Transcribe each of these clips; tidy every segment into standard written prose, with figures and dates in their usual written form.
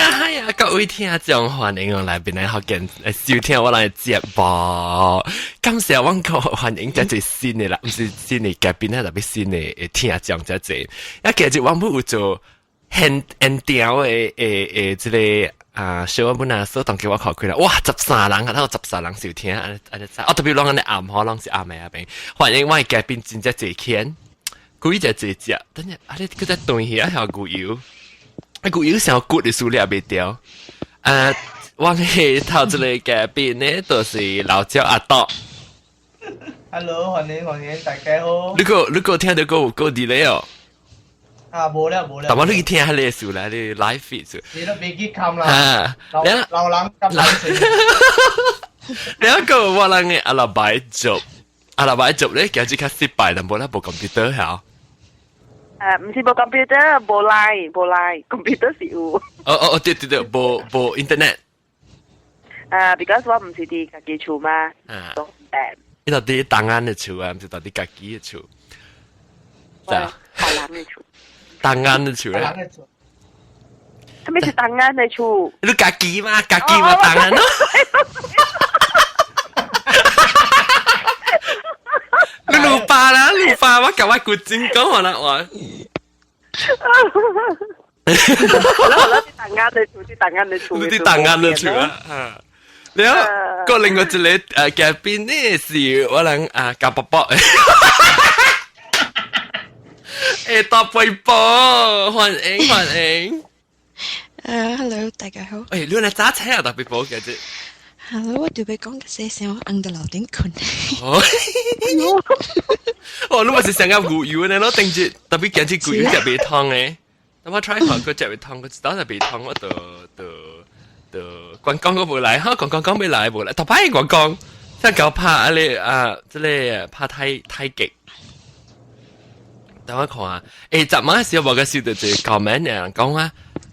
啊係啊，各位聽眾歡迎我來邊來學見收聽我來節目。感謝我個歡迎這濟新的啦，毋是新的嘉賓啊，特別新的聽眾這濟。啊，其實我們有做現現場的誒誒，這個啊，小我本來所當叫我看開啦，哇，13人啊，頭13人收聽，按按哦，特別攏按呢暗吼，攏是暗的啊邊。歡迎我的嘉賓真正濟天，幾隻濟隻，等下啊，你閣再斷去啊，條牛油。啊，牛油上骨的數量袂掉。啊，我的頭一個嘉賓呢，就是老趙阿多。 Hello，歡迎歡迎，大家好。你閣你閣聽著閣有閣 delay 哦？啊，無了無了。但我你去聽彼个數來，你 live feed 數。你都袂記冚啦。啊，老老人咁難食。兩個我人的阿拉伯族，阿拉伯族咧，今日較失敗，但無啦無 computer 嚇。誒，毋是無 computer，無 line，無 line，computer 是有。哦哦哦，對對對，無無 internet。啊，because 我毋是佇家己厝嘛。啊。誒。你到佇東安的厝啊，毋是到佇家己的厝。對。別人的厝。東安的厝咧。啥物是東安的厝？你家己嘛，家己嘛，東安咯。你魯巴啦，魯巴，我共我古真講話啦，我。好啦好啦，佇東安的厝，佇東安的厝。你佇東安的厝啊？了，個另外一個嘉賓呢是我人啊賈伯伯。大伯伯，歡迎歡迎。Hello，大家好。誒，你來揸車啊，大伯伯嘅啫。 Hello，我準備講嘅些聲，我按到樓頂困。哦，哦，你咪是想要牛油呢？咯，頂住特別驚住牛油食袂通嘅。等我 try 看，佢食袂通，佢知道食袂通，我就就就關公都無來，哈，關公講欲來無來，頭擺關公，即係拍啊你啊，這个拍太太極。等我看啊，昨晚時候我個收到一個 comment 人講啊，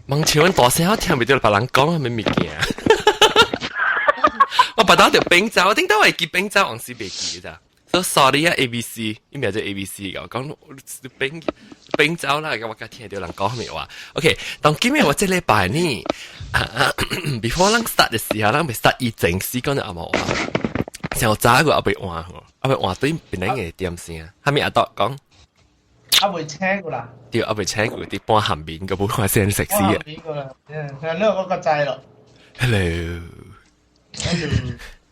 網唱大聲，我聽袂著別人講啥物物件。我別當條冰走，我頂到會記冰走，往時袂記咋。所以 sorry 啊，A B C，伊名做 A B C 個，講冰冰走啦，我較聽著人講啥物話。OK，當今日我這禮拜呢，before 咱 start 的時候，咱欲 start 以前時講的阿毛話，上早個阿未換，阿未換對邊兩個點聲，啥物阿多講？阿未請過啦。對，阿未請過，佇半鹹面個無看先食死啊。面過啦，嗯，你我個知咯。 Hello。 Hello，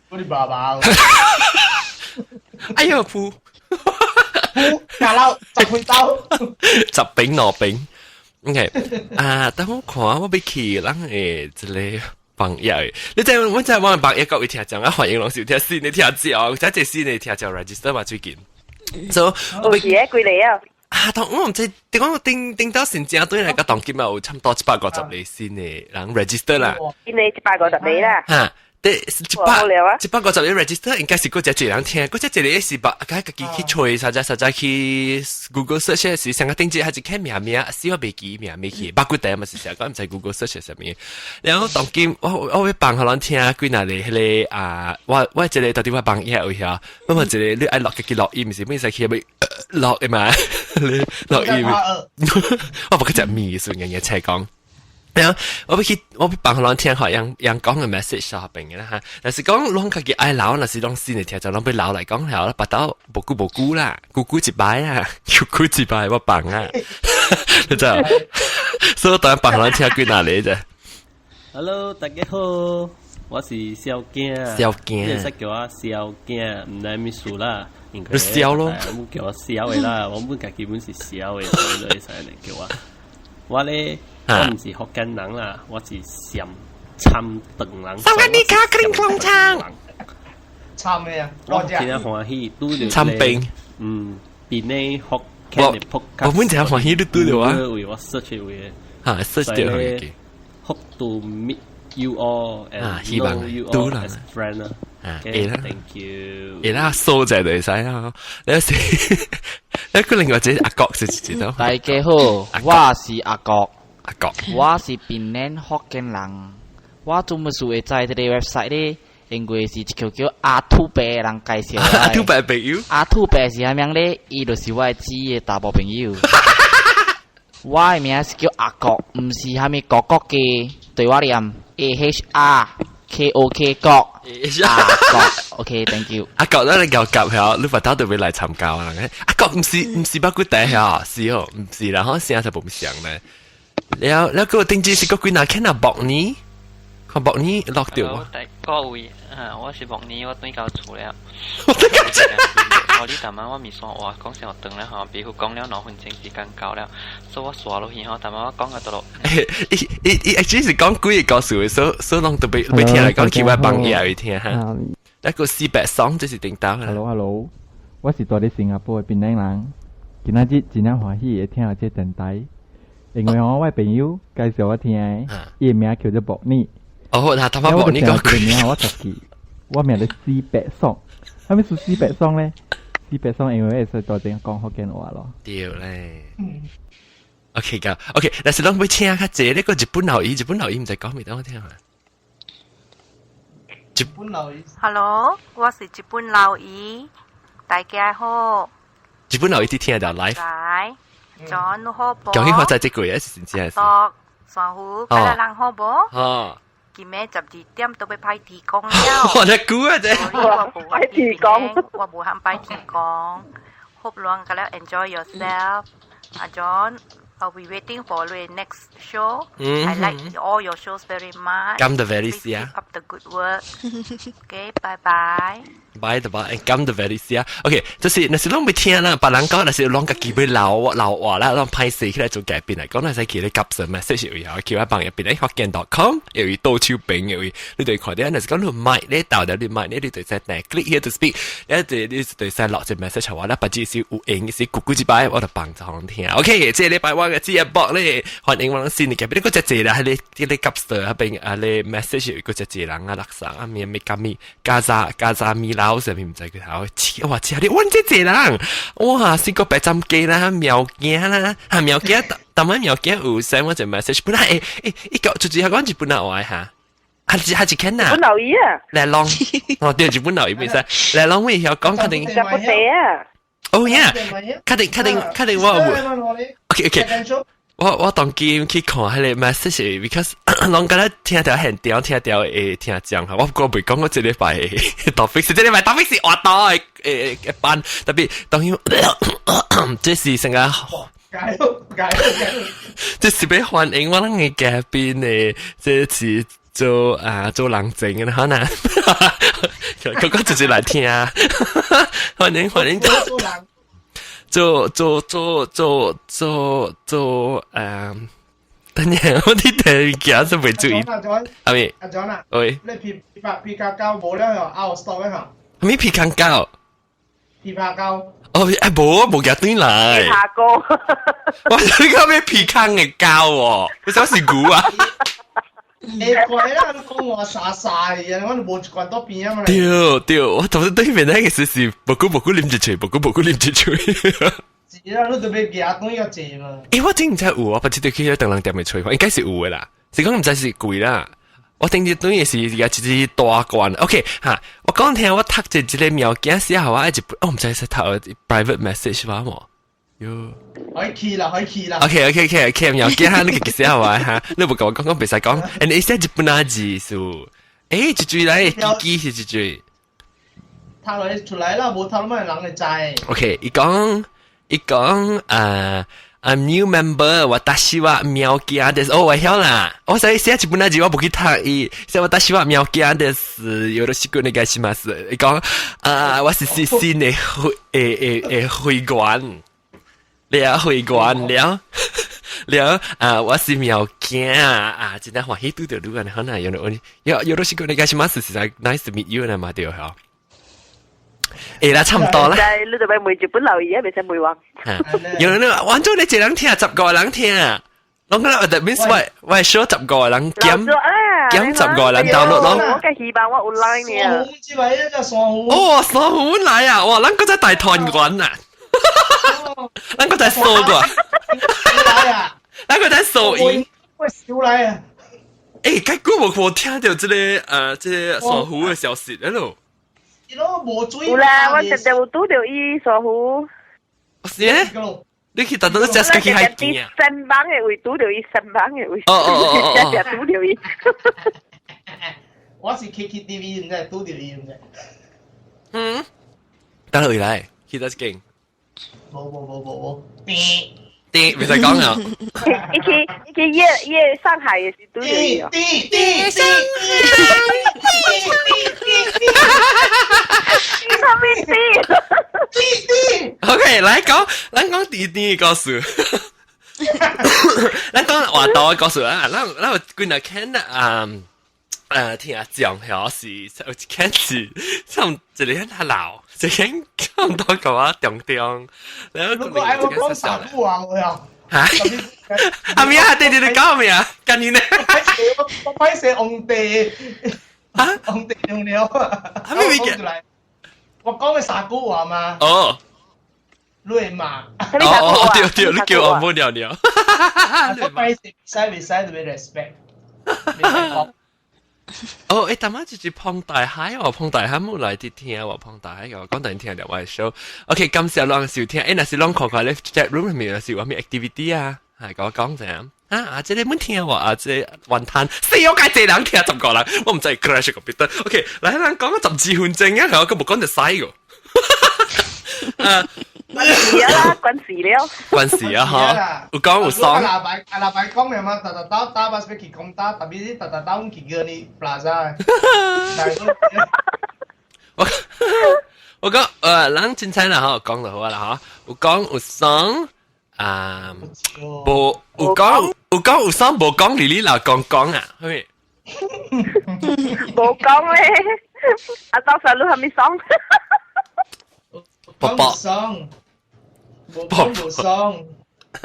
我啲爸爸。哎呦，噗！噗，下樓十分鐘。十餅兩餅。OK，啊，等我看我欲去咱的一个網頁，你知我知我網頁各位聽眾啊，歡迎攏收聽新的聽眾，這這新的聽眾 register 嘛最近。所以我是誒，幾个啊？啊，當我毋知，點講頂頂到成正對來個當今嘛有差不多150個新的人 register 啦。今年150個啦。哈。對，150個 register 應該是閣遮濟人聽，閣遮一个是把家己去揣，實在實在去 Google search 是上個頂節還是看名名，死我袂記名未去，百骨台嘛是啥講毋知 Google search 啥物。然後當今我我欲放予人聽幾若个彼个啊，我我一个到底我網頁有遐，我嘛一個你愛錄家己錄音，毋是免使去欲錄的嘛，你錄音，我無去食麵時陣日日講。然後我欲去，我欲放予人聽，予人講个 message 上邊嘅啦哈。但是講攏家己愛留，若是攏新的聽，就攏欲留來講了，別到無久無久啦，久久一擺啊，久久一擺我放啊，你知？所以當放予人聽幾若个啫。 Hello，大家好，我是小囝。小囝，你會使叫我小囝，毋知啥物事啦。你痟咯，我叫我痟的啦，我本家基本是痟的，所以就會使來叫我。我咧，我毋是福建人啦，我是暹參頓人。薩瓦迪卡，克林克隆參咩啊？我真正歡喜拄著參兵。嗯，邊呢福建的 podcast。我本真歡喜你拄著啊。為我 search 位。啊，search 著去。 Hope to meet you all and 希望 know you all as friend 啊。啊，會啦，Thank you。會啦，數者就會使啦。你是，你個另外一個阿國是知道？大家好，我是阿國。阿國，我是檳榔福建人。我做麼事會知這個 website 咧？因為是一個叫阿土伯的人介紹。阿土伯朋友。阿土伯是啥物咧？伊就是我的姊的查某朋友。我的名是叫阿國，毋是蝦米國國嘅，對我念 AHRKOK 國阿國。OK，thank you。阿國咧，你夠夾係你把刀都會來參加啊！阿國毋是包骨帶嚇，是哦，毋是啦，可聲就無像咧。了了，個定制是個幾若看啊，博呢？看博呢落掉啊！各位，啊，我是博呢，我轉到厝了。我轉到厝。我你逐晚我咪線話講上長了吼，比如講了2分鐘時間到了，所以我刷落去吼，逐晚我講個倒落。伊伊伊，actually 是講幾個故事，所以攏都袂袂聽來講，去我幫伊會聽哈。一個四百雙就是頂到。 Hello Hello，我是住佇新加坡的檳榔人，今仔日真正歡喜會聽到這電台，因為我朋友介紹我聽的，伊的名叫做博尼。哦，那他媽博尼講個名我家己，我名叫四百雙，啥物是四百雙咧？四百雙因為會使大聲講福建話咯。對咧。OK 噶，OK，但是攏欲請較濟，呢個日本老姨，日本老姨毋知講未當我聽啊。日本老姨。 Hello，我是日本老姨，大家好。日本老姨佇聽到 live。來，早你好無？恭喜發財這句是真正是。山虎，今日人好無？哦。今暝12點都欲拜天公了。我咧估啊啫。我無拜天公，我無肯拜天公。Hope 攏個了 enjoy yourself。阿 John。I'll be waiting for the next show. I like all your shows very much. 感得 very Please keep up the good work. Okay, bye bye. Bye bye，感得 very 啊。OK，就是若是攏欲聽啦，別人講，若是攏家己欲留留話啦，攏歹勢起來做改變來講，若使起咧夾什 message 有叫我幫入邊咧福建 .com，有位倒手邊有位，你對看到，若是講你麥咧到了你麥咧，你對使訂 click here to speak，一對你對使落隻 message 話啦，不只是有閒是咕咕一擺，我就幫助聽。OK，這禮拜我嘅節目咧，歡迎我新嘅嘉賓，你個隻濟啦，喺你啲夾 sir 嗰邊啊，你 message 有個隻濟人啊，垃圾啊，咩咩加米加扎加扎米老上面毋知佢頭，哇！這你阮這濟人，哇！是個白斬雞啦，苗驚啦，哈苗驚，當晚苗驚有 send 我一 message，本來欸欸，伊個就是講日本話哈，還是肯啊？日本老姨啊？來攏，哦對，日本老姨袂使，來攏會曉講確定。日本地啊？哦呀，確定確定確定我有，OK OK。我當今去看彼個 message，because 攏敢若聽著現場，聽著會聽講哈。我過袂講我這禮拜 topic 是這禮拜 topic 是活動的誒班，特別當然這是成個，解解解，這是欲歡迎我咱的嘉賓的，這是做啊做人證的可能，個個直接來聽，歡迎歡迎。做做做做做做誒，等陣我啲第件是袂注意，係咪？阿 John 啊，喂，你枇杷枇杷膏無了嗬，out stock 嗬？係咪皮康膠？枇杷膏。哦，誒無無夾轉來。枇杷膏。我你講咩皮康嘅膠喎？你想是牛啊？會怪啦，你講話沙沙嘅，我都無一罐到邊啊嘛。對對，我頭先對面那個是是，無久無久啉一喙，無久無久啉一喙。是啊，你都欲夾轉個濟嘛。欸，我真毋知有啊，不知道去迄當人店的吹，應該是有的啦。是講毋知是貴啦。我頂日等於是一支大罐。OK 哈，我講聽我讀一這個物件寫予我一我毋知是讀 private message 吧無？喲，可以去啦，可以去啦。 OK OK OK OK，物件哈，你個寫予我哈，你無共我講講袂使講。and 伊寫日本仔字數，欸，一句來，記記是一句。讀落出來啦，無讀落乜人會知。 OK，伊講伊講啊。I'm new member，私は苗驚です。哦，我曉啦。我使寫日本仔字，我無去讀伊。寫私は苗驚です。よろしくお願いします。伊講啊，我是新新的會誒誒誒會員，了會員了了啊，我是苗驚啊，真正歡喜拄著你啊，可能有有よろしくお願いします。是在 nice to meet you 啦嘛對嗬。欸啦，差唔多啦。你就欲問日本留言啊，袂使問我。有人完咗你一人聽，10個人聽。攏講 that means 我 show 十個人減減十個人 download 咯。我嘅希望我有 line 呢。山虎之位一隻山虎。哦，山虎來啊！哇，咱閣在大團圓啊！咱閣在數過。來啊！咱閣在數伊。我少來啊！欸，該久無無聽著這個山虎的消息了咯。伊攏無水。有啦，我直接有拄著伊山虎。是咧？你去特登 just 去海邊啊？身房的位拄著伊，身房的位。哦哦哦哦，只拄著伊。我是 KKTV，毋知拄著伊，毋知。嗯，等落來，去倒一間。無無無無無，啲唔使講啊！伊去夜夜上海也是拄著伊哦。啲啲啲啲啲，啥物啲？啲啲。 OK，來講，咱講啲啲故事。咱講話多故事啊！咱咱有幾若間啊？聽阿講曉是有一間是差唔一個較老，一間差唔多甲我中中。然後如果愛我講啥句話我呀？嚇？阿咩啊？對對對，講咩啊？今年呢？我歹勢皇帝，啊？皇帝用了。啊咩物件？我講嘅啥句話嘛？哦。你會罵？哦哦，對對，你叫我冇尿尿。我歹勢，使袂使就要 respect。哦，欸，淡仔就是碰大海哦，碰大海冇來佇聽我碰大海，我講等聽著我的 show。OK，感謝攏收聽，欸，若是攏看看咧 chat room 裡面，若是有啥物 activity 啊，係共我講者啊啊，這個滿聽喎，啊，這個雲吞，死我該濟人聽10個人，我毋知 crash 個 computer。OK，來，咱講咗12分鐘啊，我閣無講著使個。啊，關事啦，關事了。關事啊，嗬，有講有爽。阿老闆，阿老闆講了嘛，逐逐兜搭巴士去講搭，特別是逐逐兜去過呢 plaza。我我講，咱凊彩啦，嗬，講就好啦，嗬，有講有爽，啊，無有講有講有爽，無講哩哩啦，講講啊，係咪？無講咧，阿當時你係咪爽？婆婆爽，無講無爽，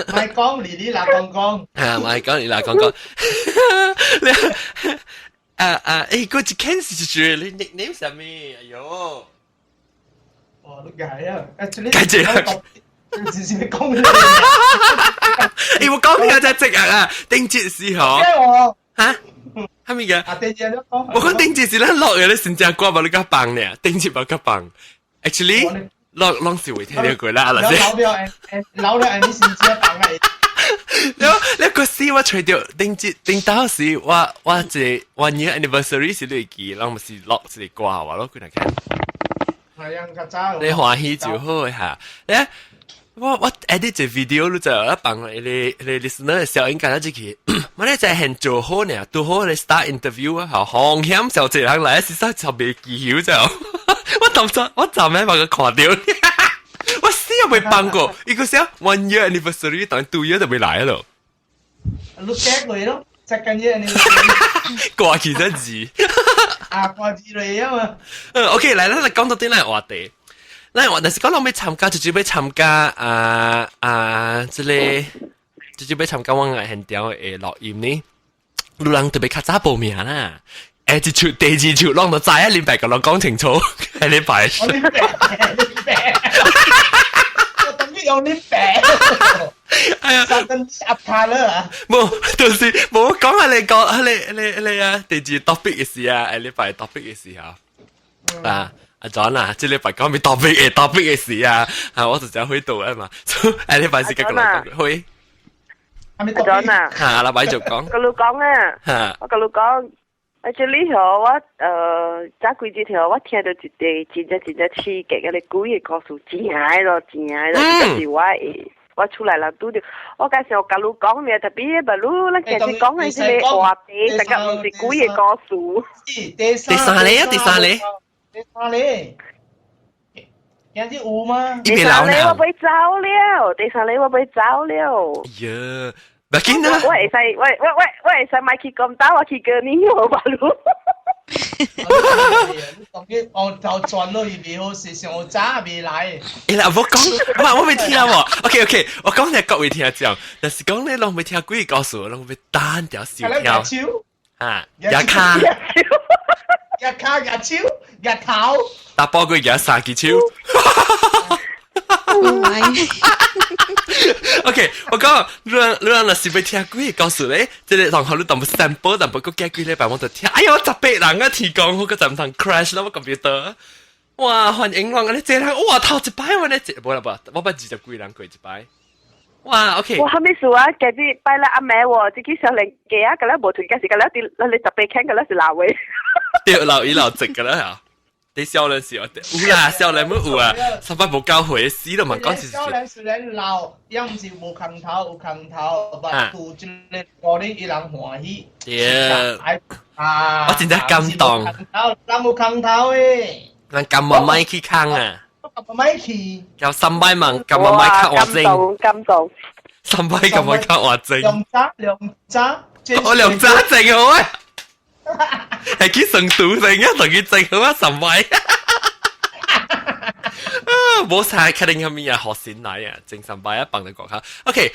莫講哩哩啦講講。啊，莫講哩啦講講。你啊啊，欸，嗰一件事就是你 nickname 啥物？哎喲！哦，你改啊！actually，改這個。直接講。欸，我講你只隻啊，頂節時候。嚇？係咪嘅？啊，頂節你講。我講頂節是咱落嘅，你先正歌無你甲放呢？頂節無甲放。Actually。攏攏是會聽到過啦，阿老了，老了，你先正放嘅。你你個時我揣著頂節頂當時我我一個 one year anniversary 是你會記，攏毋是落一個歌我咯，幾若看。係啊，較早。你歡喜就好嚇。誒，我我 edit 一 video 你就一放你你 listener 小應該一去，我咧就係做好呢，拄好你 start interview 啊，好風險小一人來，實在就袂記曉就。我當初我昨暝把佢看著，我死也未放過。伊個啥 one year anniversary，當 2 year 就未來咯。你改過咯，second year anniversary。掛起只字。啊，掛字嚟啊嘛。嗯，OK，來，咱來講到啲咱話題。咱話，但是講攏欲參加，就準備參加啊啊，這個就準備參加我個現場的錄音呢。有人特別較早報名啦。欸，一場第二場，攏都知啊！禮拜共攏講清楚，下禮拜。我恁爸，恁爸，我等於用恁爸。哎呀，三根鴨卡了啊！無，就是無講下你講，下你你你啊，第二 topic 嘅事啊，下禮拜 topic 嘅事啊。啊，阿 John 啊，這禮拜講咩 topic 嘅 topic 嘅事啊？啊，我就只去到啊嘛，下禮拜是繼續講，去。阿 John 啊，嚇，禮拜就講。佮你講啊，我佮你講。Actually 吼，我早幾日頭我聽著一個真正真正刺激嘅個鬼的故事，真的咯，真的咯，這是我的，我厝內人拄著，我介紹共你講呢，特別不如咱今日講的這個話題，這個毋是鬼的故事。第三個啊，第三個，第三個，今日有嗎？第三個我欲走了，第三個我欲走了。呀！不緊啦！我會使，我我我我會使莫去講打，我去過年好吧？你當佢哦頭轉落去袂好勢，上早未來。欸啦，我講，我我未聽喎。OK OK，我講你各位聽講，但是講你攏未聽鬼故事，攏欲單調收聽。啊，舉跤，舉跤舉手舉頭，打波過舉三支手。OK，我講，你你若是欲聽鬼故事咧，這個同學你淡薄 sample，淡薄閣過幾禮拜我就聽。哎喲，18人啊，天公，我閣就毋通 crash 啦，我 computer。哇，歡迎我，你這人哇頭一擺我咧，無啦無，我捌20幾人過一擺。哇，OK。哇，啥物事啊？今日拜啦阿妹喎，自己上嚟記啊，個咧無團結時，個咧啲你特別傾個咧是鬧位。對，老一老直個啦嚇。你少年時有啦，少年冇有啊，三擺無交回死都問講是。少年雖然老，也毋是無空頭，有空頭，但拄一个五日伊人歡喜。對。啊！我真正感動。人有空頭的。人咁慢慢去空啊！咁慢去。有三擺問，咁慢慢較活精。感動感動。三擺咁慢較活精。兩扎兩扎。我兩扎整好啊！係去成都整啊，同佢整好啊，三擺。啊，冇晒，肯定係咪啊？學先奶啊，整三擺啊，幫你講下。OK，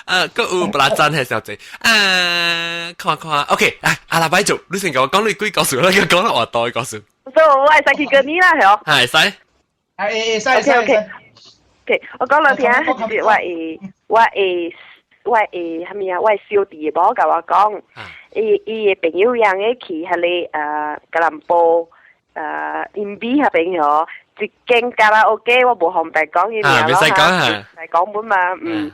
啊，個有不拉真係小姐，啊，看看，OK，啊，阿拉擺做，你先講講你幾個數啦，講得話多個數。所以我會使去過你啦，係哦。係使。係使使。 OK，我講兩聽，就是我會啥物啊？我小弟某共我講，伊伊的朋友樣的去彼个吉隆坡印比彼邊吼，一間卡拉 OK，我無方便講伊名咯嚇，唔使講本嘛，嗯。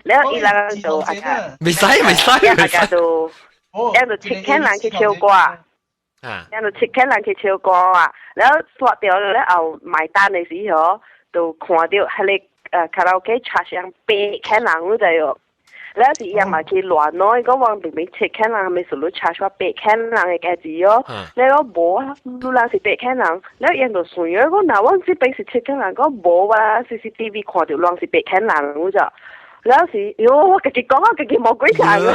了伊人就啊個，未使未使，啊個就，伊就七千人去唱歌，伊就七千人去唱歌啊，了刷掉了後買單的時候，就看到彼个卡拉 OK charge 人8千人，你知哦。了是伊嘛去亂咯，伊講我明明七千人，係咪是你 charge 我八千人的價錢哦？了講無啊，你人是八千人，了伊就算咗，講若我這邊是七千人，講無啊，CCTV 看到人是八千人，你知？了是，喲，我家己講，我家己無鬼查了。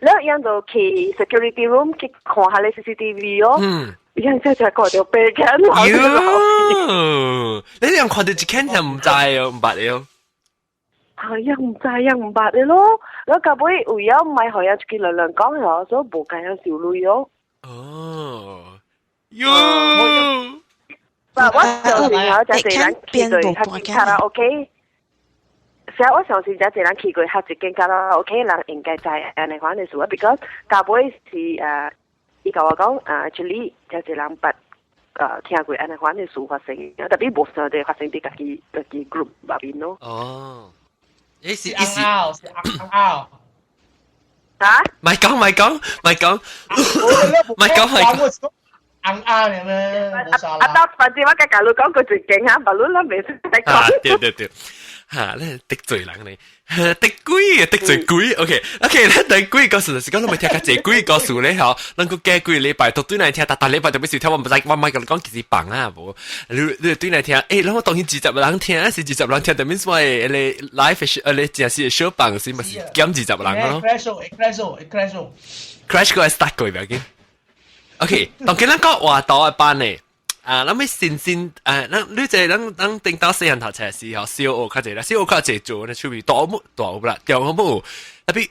了伊就去 security room 去看下咧 CCTV 哦。伊這才看到八千人。喲，你樣看到一千就毋知哦，毋捌了。係啊，毋知啊，毋捌的咯。我到尾有影毋係予人出去亂亂講嗬，所以無共人受累哦。哦，喲！我相信嗬，真濟人去過卡拉 OK。所以我相信真濟人去過較一間卡拉 OK，人應該知按呢款的事啊。because 到尾是伊共我講啊，這裡真濟人捌聽過按呢款的事發生，特別無想到發生佇家己家己 group 內面咯。哦。誒是是紅是紅拗。啊？咪講咪講咪講，咪講咪講。紅拗你咩？啊，到反正我共你講過一間啊，無論咱袂使講。對對對，嚇，你得罪人你，得鬼啊，得罪鬼。OK OK，咱得鬼故事就是講你未聽較濟鬼故事咧，嗬。咱閣過幾禮拜都對來聽，逐逐禮拜特別是聽我毋知，我莫共你講其實放啊無。你你對來聽，欸，咱我當然20人聽，是20人聽，但係我的 live 你真是小放是咪是減20人咯？crash 哦，crash 哦，crash 哦，crash 過來 start 過袂要緊。OK，當今咱講活動的班呢，啊，咱欲先先，啊，咱你這咱咱頂到細漢讀冊時候，小學較濟啦，小學較濟做，那出面大冇大有啦，中學冇有，特別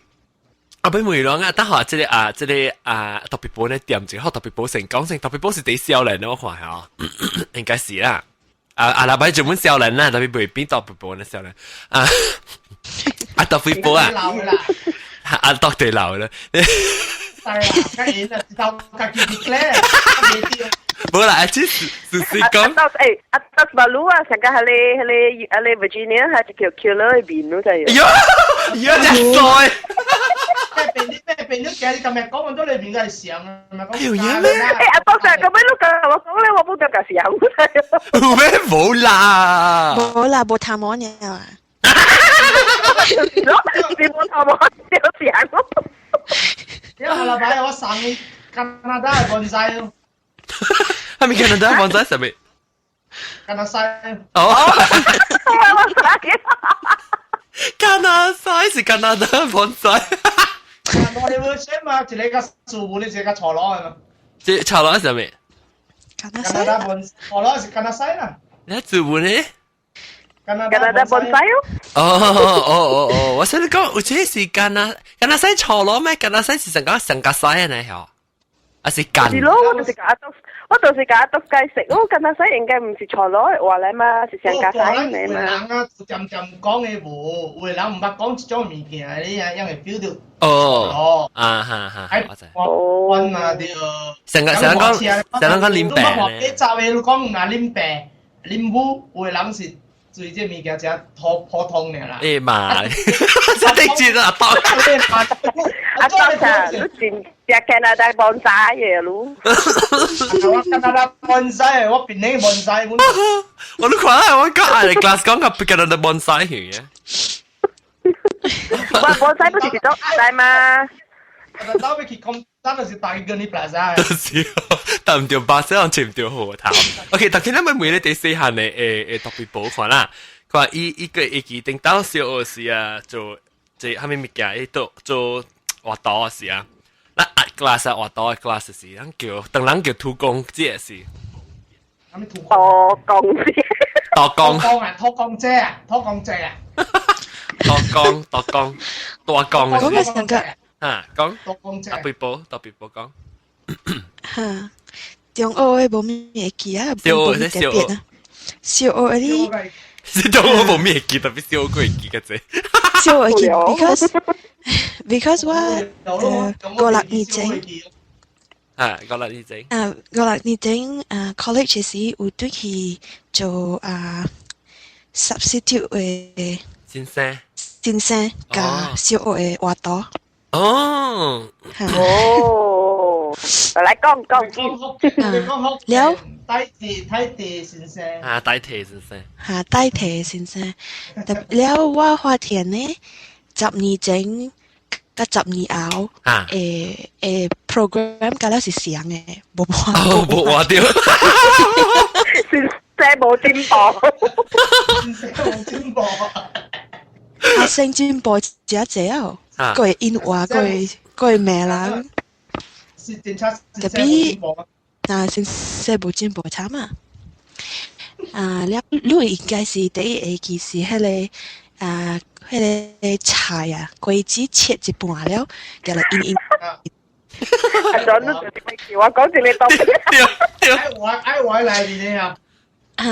後尾問人啊，等下這個啊，這個啊，特別報呢點一個特別報成講成特別報是第少年的，我看下，應該是啦。啊啊，那擺專門少年啦，特別袂變特別報呢少年啊，啊特別報啊，啊特地老啦。係啦，梗然啦，知道家己 declare，無啦，只是是是講。阿阿到馬路啊，上個係你係你係你 Virginia 係叫 killer 的面，你知？喲喲，真衰！咩變咩變咗？其實你今日講咁多，裏邊都係上啊，唔係講。有嘢咩？欸，阿多成咁樣你講我講咧，我冇得講上。有咩冇啦？冇啦，無頭毛呢啊！你無頭毛就上。因為下禮拜我送你加拿大的盆栽咯。係咪加拿大盆栽？係咪？加拿大。哦。加拿大是加拿大盆栽。我哋會選嘛，一個樹本，一個錯攞係嘛？這錯攞係咪？加拿大盆錯攞是加拿大啦。你樹本咧？加拿大盆栽哦。哦哦哦哦，我想你講，有這是加拿大錯攞咩？加拿大是成個成個西啊？你嗬？還是近？是咯，我就是共阿我就是共阿篤解釋，我加拿大應該毋是錯攞話來嘛，是上加西嚟嘛。有人啊，漸漸講的無，有的人毋捌講這種物件，你啊，樣會 feel 到。哦。哦。啊哈哈。我知。我嘛對。成個成個講，成個講啉白咧。幾十個你講若啉白、啉母，有的人是做這物件真普普通爾啦。欸嘛，真係知啦，阿當。阿當啊，你真正加拿大 bonsai 嘅嚕。我加拿大 bonsai，我檳城 bonsai。我都看啦，我講啊，class 講個加拿大 bonsai 嘅。我 bonsai 不是一種大嗎？我到尾去講，咱就是大個你 plaza。就是，但唔對巴士，我切唔對河頭。OK，但係咱們每日第四項嘅誒誒特別補看啦。佢話伊伊個會記頂到小學時啊，做這蝦米物件，伊做做活動時啊，咱 art class 啊，活動 class 時，咱叫當人叫土工這是。土工姐。土工。土工啊，土工姐啊，土工姐啊。土工，土工，大工。講個成個。啊，講。土工姐。特別補，特別補講。嚇，中學的無咩會記啊，小學小學啊，小學的。是中學無咩會記，特別小學會記個這。小學會記，because 我五六年前。啊，五六年前。啊，五六年前啊，college 時有對去做啊 substitute 的先生。先生佮小學的活動。哦。哦，來講講見。了。代替代替先生。啊，代替先生。嚇，代替先生。了，我發現呢，10年前佮10年後，誒 program 佮了是相的，無換。哦，無換著。先生無進步。先生無進步。啊，先進步真濟哦，閣會印話，閣會閣會罵人。是真正特別啊，先生無進步慘啊！啊，了，你應該是第一會記是彼個啊，彼個菜啊，果子切一半了，共來印印。阿總，你我講一個東西。愛活愛活來的啊！啊？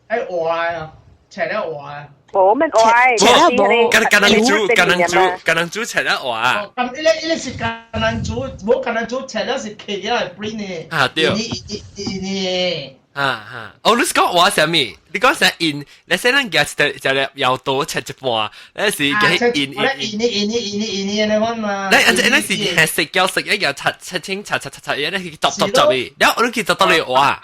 愛活啊！切了活啊！無咩活，切了無。橄欖煮，橄欖煮，橄欖煮切了活。咁伊個伊個是橄欖煮，無橄欖煮切了是切了來 print 的。啊對。印的。啊哈！哦，你是講話啥物？你講啥印？你先咱夾一一粒搖刀切一半，你是給印印印印印印印印款嘛？你按這那是係食膠食一樣擦擦清擦擦擦擦，一那是執執執的。然後你去執到你畫，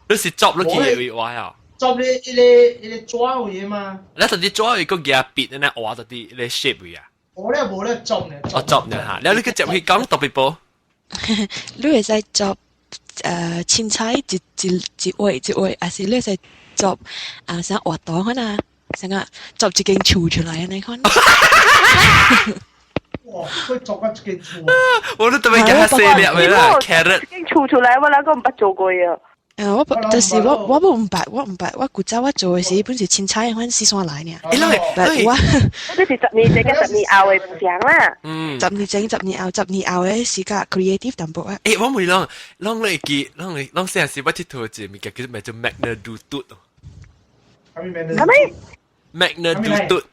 你是執你去會畫啊？執你一個一個紙位嘛？你到底紙位個夾筆那畫到底你 shape 位啊？我咧無咧執呢。哦，執呢嚇！然後你去接去講特別波。你會使執。凊彩一一一位一位，還是你會使做啊啥活動可能，啥個做一間厝出來按呢款。哇！佢做個一間厝。我都特別驚細粒的啦，carrot。一間厝出來，我哪個毋捌做過啊？啊，我就是我我無毋捌，我毋捌，我古早我做的時本是凊彩款四山來爾。欸，我這是十年前佮十年後的毋同啦。嗯。十年前、十年後、十年後的是較 creative 淡薄啊。欸，我問攏攏你會記，攏會攏細漢時我𨑨迌一個物件叫做 Magna 嘟嘟。啥物？Magna 嘟嘟。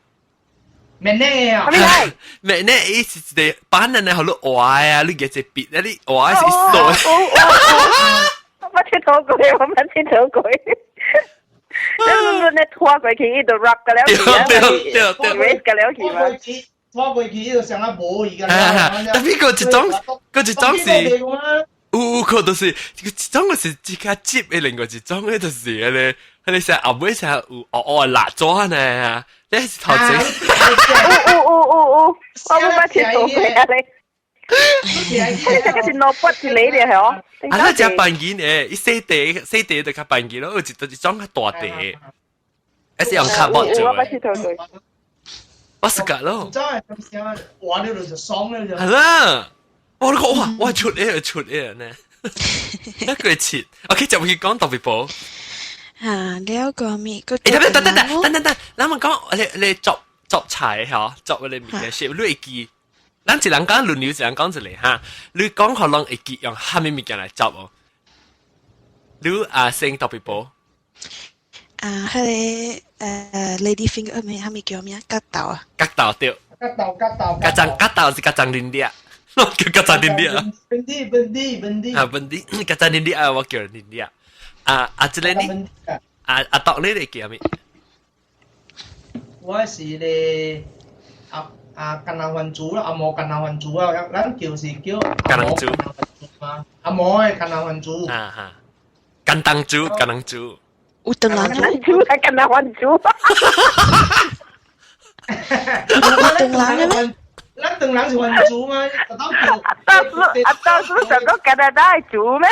Magnet 啊？啥物來？Magnet 伊是一個板的，予你畫啊，你舉一個筆，你畫是掃。我捌𨑨迌過，我捌𨑨迌過。你你你拖過去，伊就 rub 個了去啊，對對對，erase 個了去嘛。拖過去，伊就像啊無去個。特別閣一種，閣一種是，有有可就是，一種就是比較摺的，另外一種咧就是彼個，彼個啥後尾啥有黑黑蠟紙呢，你是頭前。有有有有有，我無捌𨑨迌過啊咧。你這個是攞筆一個的係哦？啊，那只扮件的，伊細塊細塊就較扮件咯，有一一種較大塊，還是用卡布做的。我是㗎咯。真係咁樣，玩了就爽了就。係啦，我都講哇，我出嚟出嚟呢，一個切，OK 就會講特別薄。啊，了個咩？欸，等等等等等等等，咱們講你你作作菜嗬，作你物件 shape，你會記？咱一人講輪流，一人講一個哈。你講可能會記用蝦米物件來作哦？你啊，先特別薄。啊，彼個lady finger 咩？蝦米叫咩？角豆啊？角豆對。角豆角豆。角粽角豆是角粽奶粒，我叫角粽奶粒啊。本地本地本地。啊，本地角粽奶粒啊，我叫奶粒。啊啊，這個呢？啊啊，當你會記啥物？我是咧啊啊甘南番薯啦，阿毛甘南番薯啊，咱叫是叫甘南薯嘛，阿毛的甘南番薯。啊哈，甘當豬，甘當豬。有當人番薯係甘南番薯。有當人嘅咩？咱當人是番薯嘛，特當叫。阿當叔上個加拿大煮咩？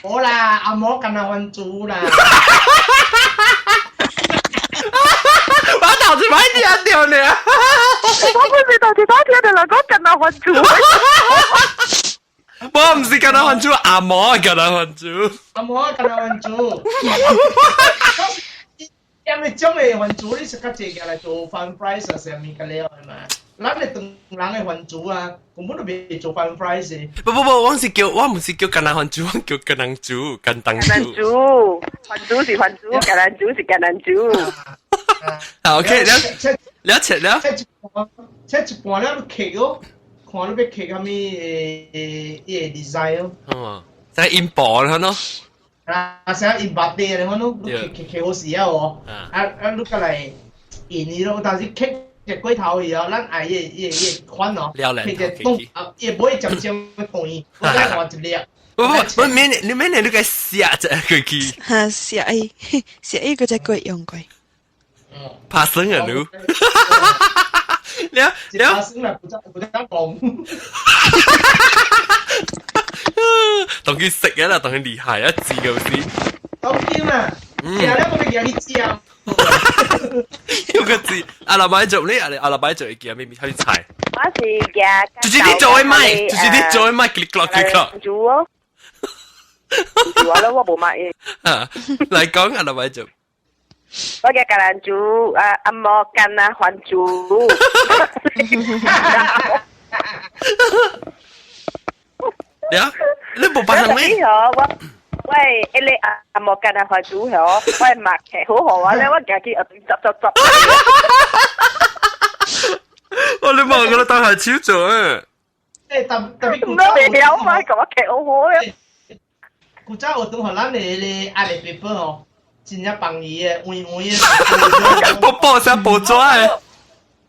冇啦，阿毛甘南番薯啦。我頭先買聽到呢。我不是頭先聽到人講甘南番薯。我唔是甘南番薯，阿毛甘南番薯。阿毛甘南番薯。因為種的番薯，你是較濟來做番 fries 啊，啥物個了嘛？咱的唐人的番薯啊，根本都袂做番 fries。不不不，我唔是叫甘南番薯，我叫甘南豬，甘當豬。甘南豬，番薯是番薯，甘南豬是甘南豬。好，OK，了了切了。切一半，切一半了，你切哦，看你欲切啥物誒誒 design 哦。哦，在印薄了喏。啊，啥印白地的，我攏你切切好時啊哦。啊啊，你過來印伊咯，但是切一過頭去哦，咱愛伊伊伊款哦，切一動啊，伊唔會漸漸斷，我再換一粒。不不不，免你免你你個寫只過去。哈，寫伊寫伊個只過用過。怕生啊你。了了。怕生啦，不得不得講。當佢食嘅啦，當佢厲害一字嘅先。當佢嘛，食了我咪叫你食。有個字，阿老闆做呢，阿老闆做嘅咩咩去菜？我是夾。就是你做嘅麥，就是你做嘅麥，click click click click。煮哦。煮啊，我無買嘅。啊，來講阿老闆做。我嘅橄欖煮啊，阿毛干啊，番薯。了，你無發生咩？我喂，一個阿毛干啊，番薯嗬，我擘開好好啊，咧我行去後邊執執執。我你望我當下手做啊！誒，特特別唔都未了嘛，咁我開好好咧。古早學堂予咱的迄個壓力白本哦，真正放伊的，圓圓的。薄薄聲薄紙的。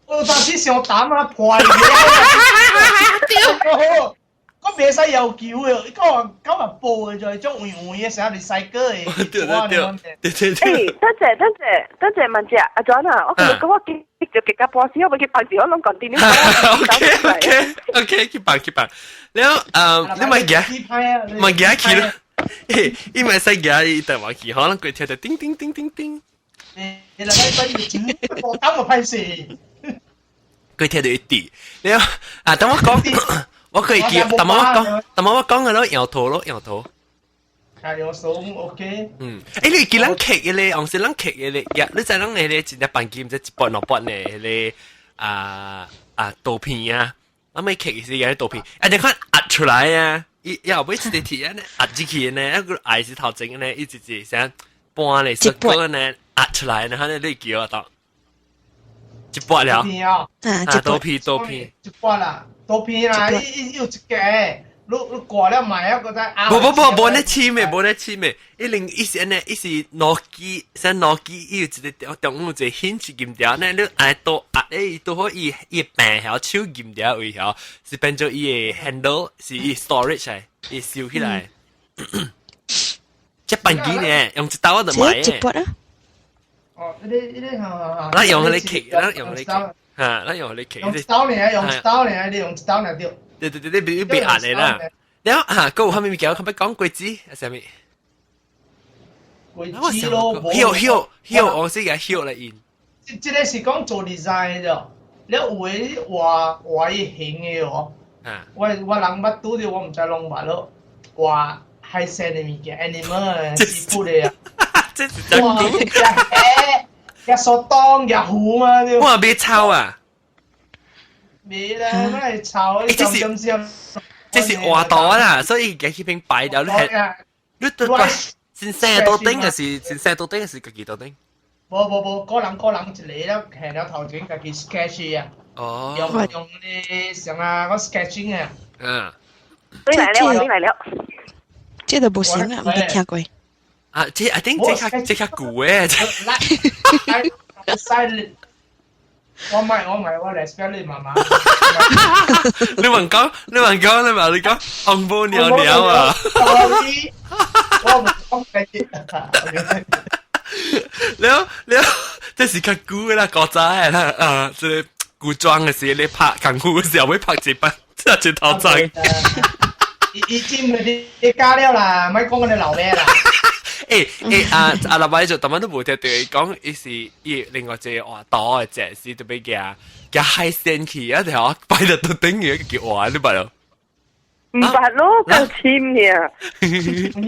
我當時傷膽啊，破去。對。我袂使要求的，伊講講嘛薄的，就種圓圓的，啥是西果的。對對對對對對。欸，等陣等陣等陣問者阿 John 啊，我講我記就記甲半時，我欲去辦事，我攏講電話。 OK OK OK，去辦去辦。了，你咪行，咪行去咯。伊咪使行伊台灣去，可能佢聽到叮叮叮叮叮。你來來來，我當我歹勢。佢聽到一滴。了啊，等我講。我可以記，但我講，但我講嘅咯，搖頭咯，搖頭。係用手 OK。嗯，欸，你記人劇嘅咧，紅色人劇嘅咧，呀，你知人嘅咧，真正辦機唔知一撥兩撥呢，迄個啊啊圖片啊，我咪劇是個圖片，啊你看壓出來啊，伊後尾一個鐵呢，壓入去呢，一個愛是頭前呢，一直直想搬咧，雪糕呢壓出來呢，你叫我當一撥了，啊，圖片圖片，一撥啦。圖片啦，伊伊有一個，你你掛了賣啊，閣再壓。無無無，無咧簽的，無咧簽的，一零伊是按呢，伊是諾基，像諾基，伊有一個中中有一個顯示金條，呢你按倒壓咧，伊拄好伊伊柄曉手金條位曉，是變做伊的 handle，是伊 storage 來，伊收起來。這扳機呢，用一刀我就買的。這啊？哦，呢個呢個好好好。咱用彼個契，咱用彼個契。嚇，咱用你騎。用一刀爾，用一刀爾，你用一刀爾對。對對對，你別壓你啦。了嚇，閣有啥物物件？可欲講果子啊？啥物？果子咯，葉葉葉，我是個葉來印。這這個是講做 design 的，了有的畫畫伊形的哦。我我人捌拄著，我毋知攏捌咯。畫海鮮的物件，animal 的，師傅的啊。這是真的。日索當日虎嘛，我別抄啊！別啦，我嚟抄。這是這是畫圖啦，所以佢彼邊擺掉你係你對先生到頂還是先生到頂還是家己到頂？無無無，個人個人一個了，行了頭前家己 sketch 啊。哦。用用啲像啊，個 sketching 啊。嗯。對來了，對來了。這都無行啊，毋捌聽過。啊，這 I think 這較這較舊的。使我買我買我 respect 你媽媽。你問講，你問講，你話你講，紅布尿尿啊！我唔講嘅。了了，這是較舊的啦，古早的啦，啊，這個古裝的時，你拍功夫的時候會拍一擺，這一頭髒。已經你加了啦，咪講我哋老咩啦。欸啊！阿老闆就特晚都無聽到伊講，伊是伊另外一個活刀的戰士，特別行行海鮮去，啊，條擺到都等於叫活，你捌咯？唔捌咯，夠深呢。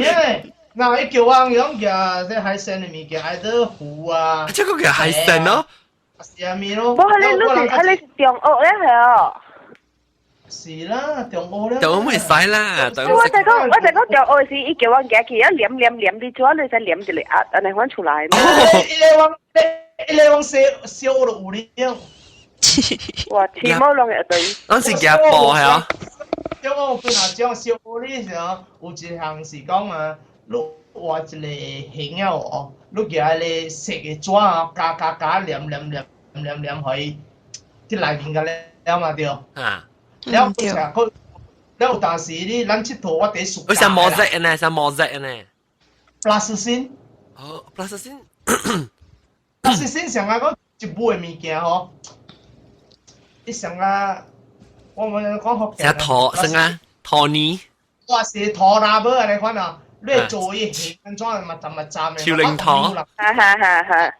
耶！嗱，伊叫我用嘅這海鮮的物件，愛到湖啊。這個叫海鮮咯。是啊，咪咯。無，係你你是係你是中學咧，係哦。是啦，中學咧。中學咪使啦。我就講中學時，伊叫我行去，一黏黏黏你做，你使黏一個壓，按呢款出來嘛。一個往小小學就有了。哇！天貓攏會對。咱是行步係啊。小學本來講小學你時候有一項是講啊，你畫一個形啊哦，你舉個色的紙啊，加加加黏黏黏黏黏去，佇內面個了嘛對。啊。了有佢，了有當時你咱𨑨迌我佇暑假。像毛仔呢，像毛仔呢。 plasticine。哦，plasticine。 plasticine 上啊講一買的物件吼，你上啊，我們講福建。像陶什啊？陶泥。我是陶拉布安尼款啊，你做伊形安怎嘛浸嘛浸的。丘陵陶。哈哈哈哈。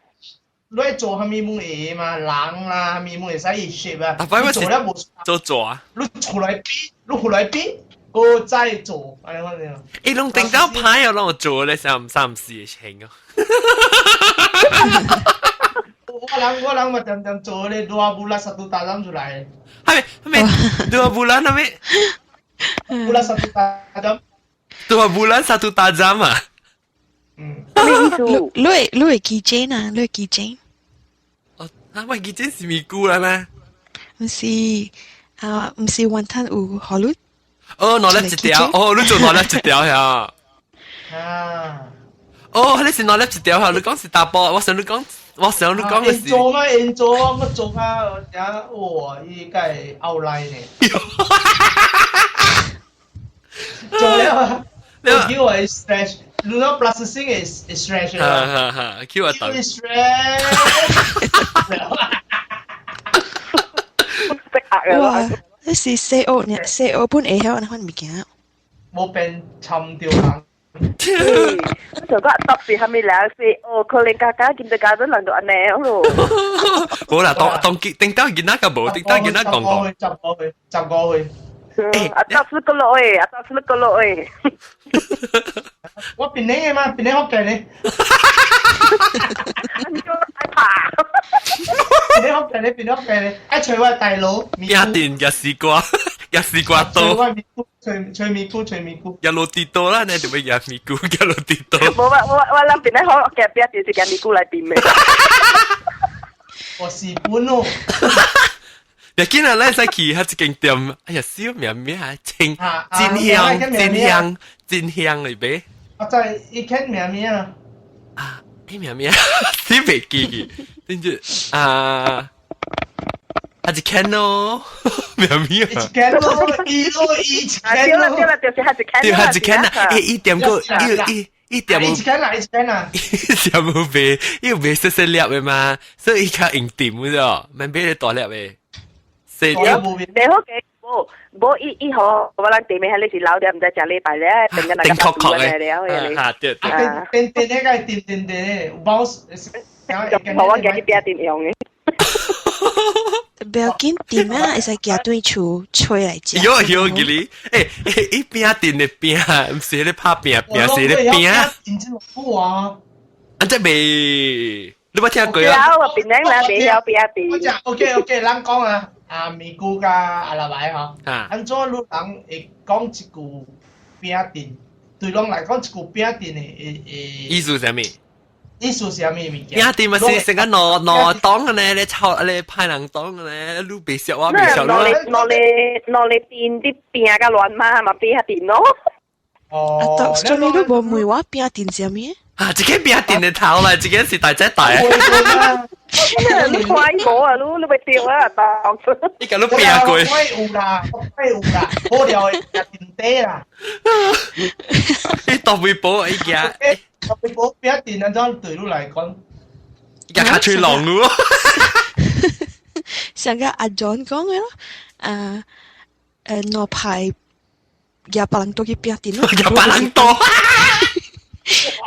你做蝦米物會嘛？人啦，蝦米物會使伊攝啊？你做了無？做做啊？你出來比，你出來比，閣再做，按呢款爾。欸，攏頂到歹哦，攏有做咧，三三四的情哦。我人嘛常常做咧，dua bulan satu tajam 出來。係咪？係咪？Dua bulan 係咪？ Bulan satu tajam。 Dua bulan satu tajam 啊？嗯。你會記真啊？你會記真？哦，啊，我記真是咪菇啦咩？毋是啊，毋是雲吞有何你？哦，兩粒一條，哦，你做兩粒一條呀？啊！哦，你是兩粒一條呀？你講是大波，我想你講，我想你講嘅是。做咩？因做我做啊！而哇，伊個後來呢？做了，你叫我 stretch，你講 plasticine 是 stretch 啊？哈哈，叫我等。 stretch。哇！你是細學呢？細學本會曉按呢款物件。無變參著人。我就講特別係咪兩歲？哦，可能家家見到家都人都按呢咯。無啦，當當頂到囡仔個無，頂到囡仔講講。十個歲，十個歲。阿到是個落誒，阿到是個落誒。我檳城的嘛，檳城福建的。你就害怕。檳城福建的，檳城福建的，愛揣我大佬。餅店夾絲瓜，夾絲瓜刀。揣米菇，揣揣米菇，揣米菇。夾羅蒂多啦，你就要夾米菇，夾羅蒂多。無我諗檳城好夾餅店是夾米菇來變的。我是本哦。別見啊！咱使去彼一間店，哎呀，燒麵麵啊，清真香，真香，真香嚟呗。我在一看麵麵啊。啊，欸麵麵，你袂記去，跟住啊，啊一間咯，麵麵啊。一間咯，一咯一間對啦對啦，就是彼一間。對，彼一間啊，欸，伊店個，伊伊伊店有。一間啦，一間啦。伊店有賣，伊有賣細細粒的嘛，所以伊較用甜的哦，免買大粒的。你好嘅，無無伊伊好，我咱店面迄個是老店，毋知食禮拜咧，等緊頂確確嘅，嚇對對。電電那個電電電，包。我今日餅店用嘅。不要緊，甜啊，會使寄轉厝吹來食。有有記哩，欸欸，伊餅店的餅，毋是咧拍餅餅，是咧餅。真正好啊！啊，這未，你捌聽過啊？有，檳城人袂曉餅店。我講 OK OK，咱講啊。啊，咪菇佮阿拉伯吼，按怎你人會講一句餅店？對攏來講，一句餅店的會會意思啥物？意思是啥物物件？餅店嘛是成個兩兩檔的呢，咧炒咧派人檔的呢，你袂熟我袂熟咯。兩個兩個店啲餅佮亂嘛，嘛餅店咯。哦，做咩你無問我餅店啥物？啊！這個餅店的頭啦，這個是大隻大。你看無啊，你你咪掉啊，當。你講你餅過。我有啦，我有啦，好料的定底啦。你當微博一家。微博餅店按怎對你來講？一家較吹浪咯。上個阿 John 講嘅咯，攞牌廿八人多去餅店咯。28人多。啊，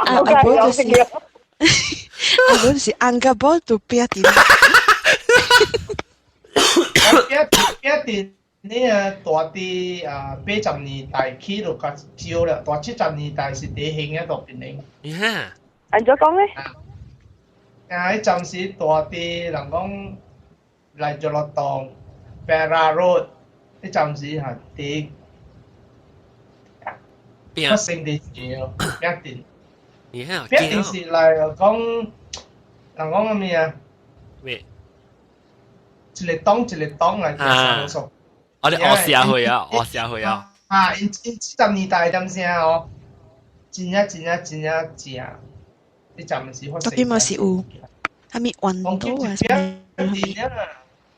阿伯就是，阿伯就是按個波就餅店。餅店，你啊大佇啊80年代起就較少了，大70年代是第興嘅大檳城。按怎講咧？啊，彼陣時大佇人講來就落當 Perak Road，彼陣時係第發生佇時哦，餅店。餅店是來講，人講啥物啊？咩？一個檔一個檔來做。我哋學社會啊，學社會啊。啊，𪜶70年代點聲哦，真正真正真正正，彼陣時發生。當今嘛是有，啥物運動啊？餅店啊，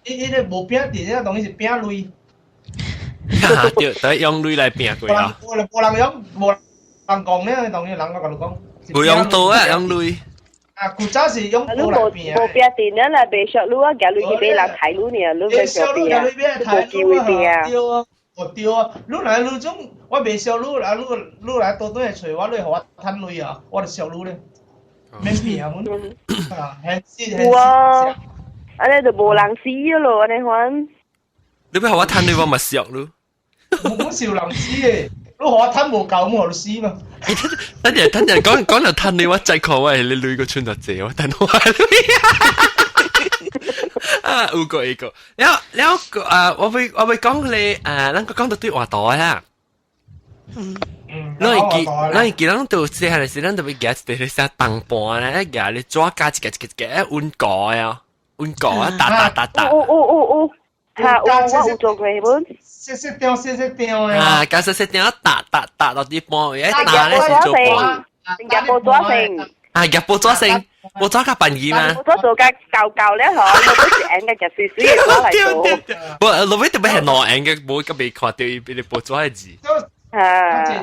伊個無餅店啊，當然是餅類。對，對，用鐳來拼過啊。無人無人用，無人講咧，當然人我共你講。無用刀啊，用鐳。啊，古早是用刀來拼。無餅店啊，啦，袂俗你啊，夾鐳去買人抬你爾，你袂俗拼，無機會拼。對啊，哦對啊，你來你種，我袂俗你，啊你你來倒轉來揣我，你予我趁鐳啊，我就俗你咧，免拼阮。啊，現實現實。啊，按呢就無人死咯，按呢款。你欲予我趁鐳，我嘛俗你。我是有人死的，你予我趁無夠，我就死嘛。等陣等陣講講到趁鐳，我再看我係你鐳個存到濟，我等我。啊，有個一個，了了個啊，我會講你啊，咱個講到對話袋啊。嗯。咱會記，咱就細漢時，咱就會夾一個啥銅盤咧，夾你紙加一個一個一個溫糕啊，溫糕啊，打打打打。有有有有。嚇，有我有做過本。細細張細細張的。啊，加細細張打打打落啲盤，一打咧是做盤。夾報紙成。啊，夾報紙成，報紙較便宜嘛。報紙做較舊舊咧，嗬，我都是按嘅夾水水嘅紙來做。不，落尾特別係兩按嘅，無個未看到伊俾你報紙嘅字。啊。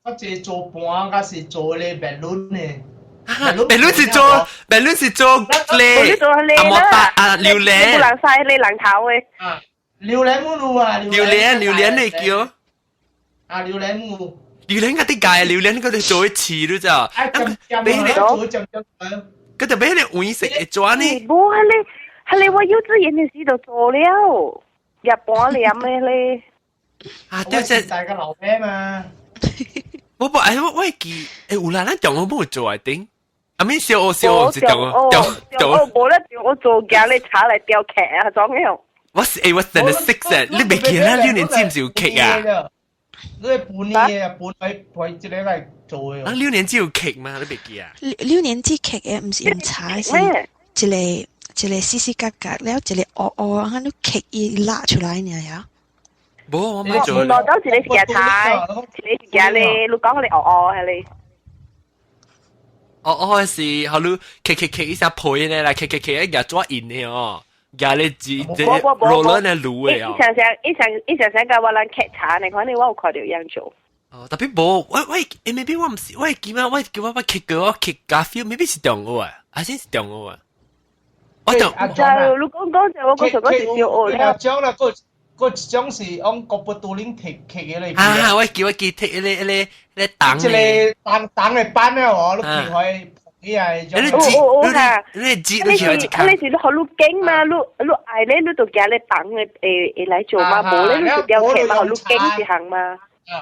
我這做盤，還是做咧白卵呢？白卵是做，白卵是做咧，阿莫達啊，榴蓮。冇人曬你人頭嘅。啊，榴蓮冇有啊，榴蓮榴蓮你叫。啊，榴蓮冇。榴蓮嗰啲界，榴蓮嗰啲做一次都咋？俾你做浸浸嗰就俾你換食會抓呢？冇，係你係你我幼稚園嘅時就做了，日本臉嘅咧。啊，對，這大家老咩嘛？我不，哎，我記，哎，有啦，咱中學冇做啊頂。阿咪小學小學是中學中中學無咧，我做夾你炒來雕刻啊，種樣。我是哎，我真係識啫，你未記得六年級唔是有刻啊？你係半年啊，半去去這個來做的。啊，六年級有刻嗎？你未記啊？六年級刻的毋是用炒，是一個一個細細格格，了一個烏烏，啊，你刻伊拉出來爾呀。無，我冇做。我都一個是夾菜，一個是夾咧，你講你烏烏係咧。哦哦是，好你刻刻刻一下配咧啦，刻刻刻一夾抓印的哦，夾咧字這羅咧滷的哦。一想想一想一想想個我人刻茶，你看你我有看到樣做。哦，特別無，我 maybe 我毋是，我記得我記我我刻過我刻咖啡，maybe 是中學啊，還是是中學啊？我中。就你講講就我講上嗰時小學了。獎啦，個個一種是往國不都恁摕摕的咧。啊，我記摕那個那個那個銅。一個銅銅的板啊，哦，你摕開起來。你折，你折，你是你是你學你經嘛？你你愛咧，你就夾咧銅的會會來做嘛？無咧，你是雕刻嘛？你經是行嘛？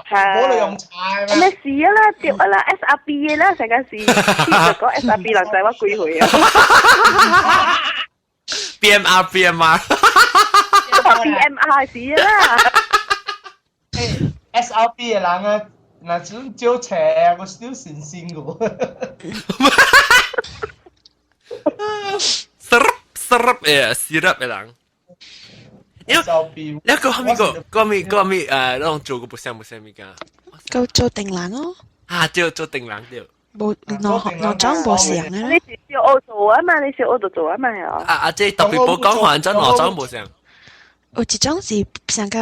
嚇！無就用柴嘛。咩事啊啦？對啊啦，SRB 的啦，成個是，就講 SRB 人知我幾歲啊？BMR BMR。 BMR 是啦。 SRB 的人啊，若是少冊，我少信心個。 Syrup syrup 誒，syrup 的人。因為你個後面個個面個面誒，攏做過不像不像物件。夠做定欄咯。啊，對，做定欄對。無兩兩種無相嘅。你是小學做啊嘛？你小學就做啊嘛？啊啊！這特別冇講還真兩種無相。有一種是上個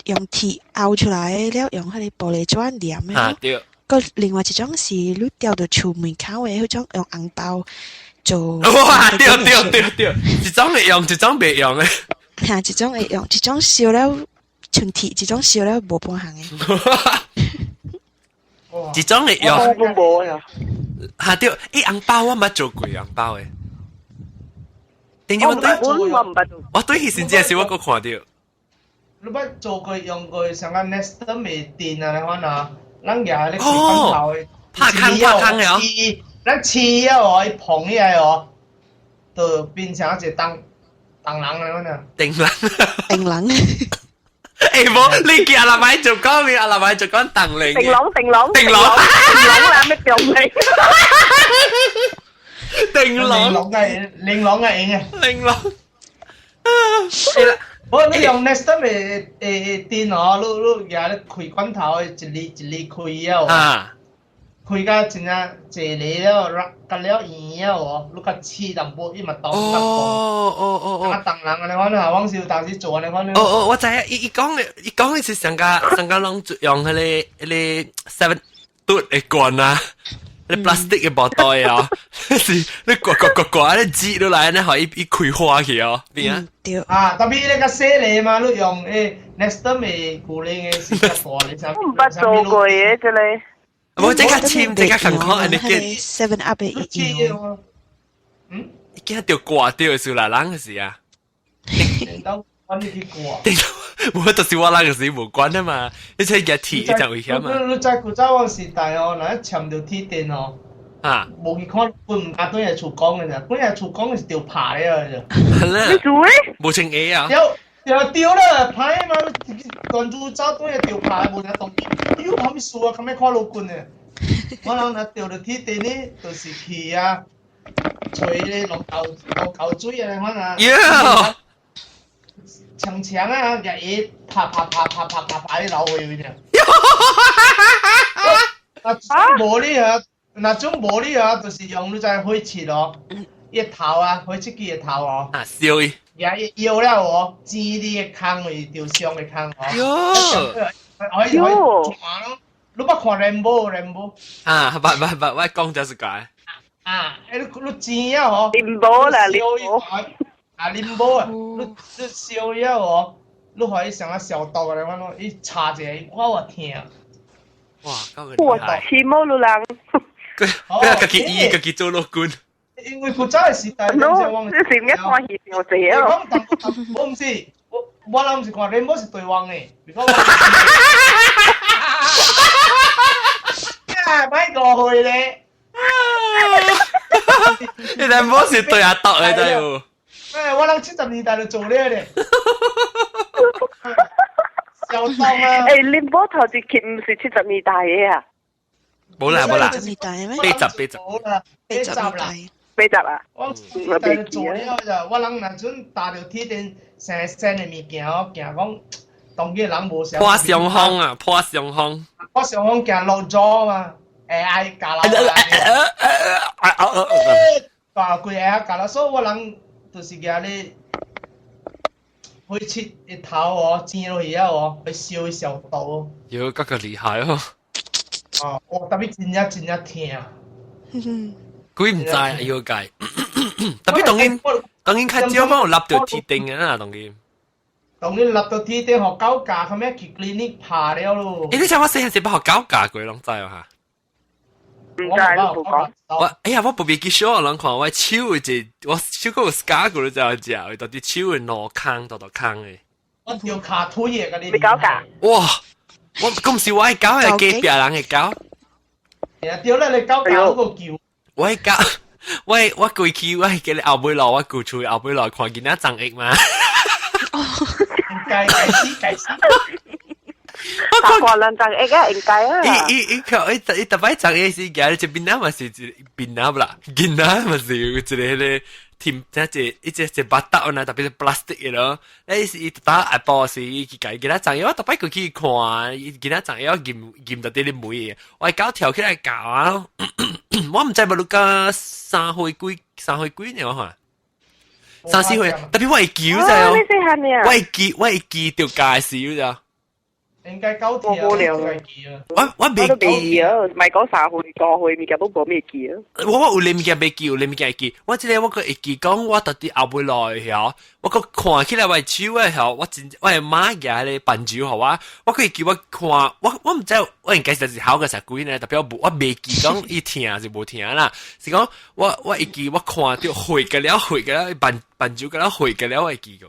用鐵拗出來了，用彼個玻璃磚黏的。啊對。閣另外一種是你吊到厝門口的，彼種用紅包做。哇！對對對對，一種會用，一種袂用的。嚇，一種會用，一種燒了像鐵，一種燒了無半項的。一種會用。我無啊。嚇對，欸紅包我捌做過紅包的。頂我對，我毋捌做。我對彼時陣時我閣看著。你捌做過用過上個 Nestum 的電啊？你看啊，咱舉咧開罐頭的，拍空拍空的哦。咱黐啊哦，伊膨起來哦，就變成一個當當人來款啊。定人，定人。欸，無，你叫阿拉伯做講咩？阿拉伯做講當零。定籠定籠定籠定籠啦，咩叫你？定籠嘅玲瓏嘅影啊！玲瓏。我你用 Nestum 的的電哦，你你舉咧開罐頭的，一粒一粒開了，啊，開甲真正濟粒了，甲了圓了哦，你較試淡薄，伊嘛動哦哦哦哦，啊，當人按呢款啊，往時有當時做按呢款。哦哦，我知影，伊伊講的，伊講的是上個上個攏用彼個彼個 seven 嘟的罐啊。你 plastic 的包袋啊，是你刮刮刮刮，你擠落來，你予伊伊開花去哦，邊啊？對。啊，特別你較細粒嘛，你用誒 Nestum 的舊年的是較大，你我毋捌做過的這個。無這較深，這較艱苦，按呢見。 Seven Up 的一樣。嗯？伊驚著掛著的時啦，人的時啊。到阮你去掛。無就是我人的時無關啊嘛，你這個鐵就危險嘛。你你知古早往時代哦，若簽著鐵電哦，啊，無去看，阮毋敢轉來厝講的咋，轉來厝講是著拍了的。你做咩？無穿鞋啊？對對對啦，歹嘛，專注走轉來著拍，無啥動。有啥物事啊？較欲看路棍的。我人若著著鐵電呢，就是去啊，揣咧龍溝龍溝水啊，款啊。長長啊，共伊拍拍拍拍拍拍拍咧流血位爾。啊，無你啊，若種無你啊，就是用你知火漆哦，伊頭啊，火漆機的頭哦。啊，燒伊。也搖了哦，煎你的空位，著傷的空哦。喲。可以可以轉咯。你捌看 Rambo Rambo？啊，捌捌捌，我講就是解。啊，欸，你你煎了哦。林波啦，林波。啊，林波啊，你你燒了哦，你予伊像啊消毒的款咯，伊插一下，我有疼。哇，夠個厲害！似冇路人。佢家己醫，家己做老官。因為古早的時代，喏，這是咩看戲上濟啊？我毋是，我我諗是看林波是對方的，啊，莫誤會咧。你林波是對阿篤的，對無？欸，我人70年代就做了咧。小當啊！欸，林波頭一期毋是70年代的啊？無啦無啦，年代咩？八十八十。八十啦，八十啊！我代就做了就，我人若陣搭著鐵電，生生的物件哦，驚講當今人無啥。破傷風啊！破傷風。破傷風驚落咗嘛，會愛咬落。咬規下咬落，所以我人就是舉咧火漆的頭哦，煎落去了哦，去燒消毒。喲，這個厲害哦！哦，我特別真正真正疼。鬼毋知啊，要計。特別當今當今較少講有立著鐵電啊，當今。當今立著鐵電，予狗咬，後尾去 clinic 拍了咯。欸，你知我細漢時捌予狗咬過，攏知哦哈？毋知你無講。我哎呀，我無袂記小人看我手有一個，我手閣有 scar 過，你知影食？到底手的兩空，大大空的。我著跤腿的，共你。你狗咬？哇！我閣毋是我的狗，係隔壁人的狗。對啦，你狗咬個球。我的狗，我我過去，我係記得後尾落，我舊厝後尾落看囡仔長翼嘛。計計死計死。我看人就會個應該啊。伊伊伊靠伊伊逐擺昨日時行，這邊仔嘛是一邊仔啦，囡仔嘛是有一個彼个添，即一一隻一巴豆呢，特別是 plastic 的咯。誒是伊打下晡時，伊去家囡仔昨我逐擺過去看，伊囡仔昨要驗驗到佇咧門，我狗跳起來咬啊！我毋知無你講3歲幾3歲幾呢？我看3、4歲，特別我會記就哦，我會記著教時就。應該九條啊，我未記啊，唔係講3歲過去，物件都冇咩記啊。我有啲物件未記，有啲物件會記。我這個我閣會記講，我到底後尾來曉，我閣看起來我手的曉，我真我的媽舉彼個棒球予我，我閣會記我看，我毋知我應該是好個十幾呢，特別我無我未記講伊疼是無疼啦，是講我會記我看著血個了血個了棒棒球個了血個了，我會記個。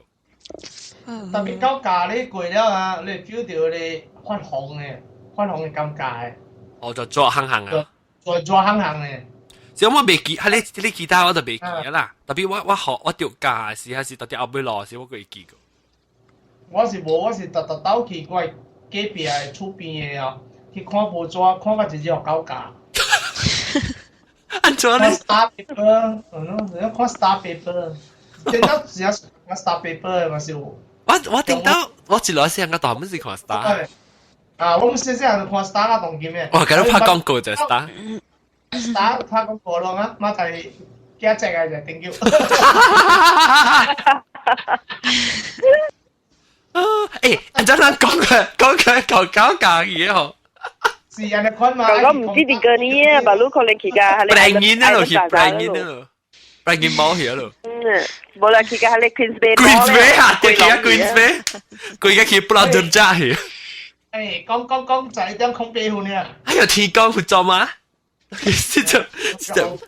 特別到教你過了啊，你會 feel 到你發紅的，發紅的感覺的。哦，就做行行啊。做做行行的。所以我未記，係你你其他我就未記啦。特別我學我著教時，還是特別後尾落時，我閣會記過。我是無，我是逐逐走去我隔壁的厝邊的哦，去看報紙，看到一隻狗教。按怎呢？Star paper，嗯，你看 Star paper，見到只要看 Star paper 嘛是有。我頂到我一來先個大門是看 Star。啊，我們細細漢就看 Star 啊，當今的。哇，佮你拍廣告就 Star。 Star 拍廣告咯啊，馬在幾隻啊就 thank you。欸，按怎人講個講個講搞講嘢吼？是按呢款嘛？講唔知點個呢啊，把路可能去噶，白銀啊咯，去白銀啊咯，白銀貓去咯。嗯，無啦，去噶係你 Queens Bay。 Queens Bay 啊，對去啊 Queens Bay，佢而家去布拉頓扎去。欸，講講講11點08分呢。哎呦，天光會做嗎？是就是就。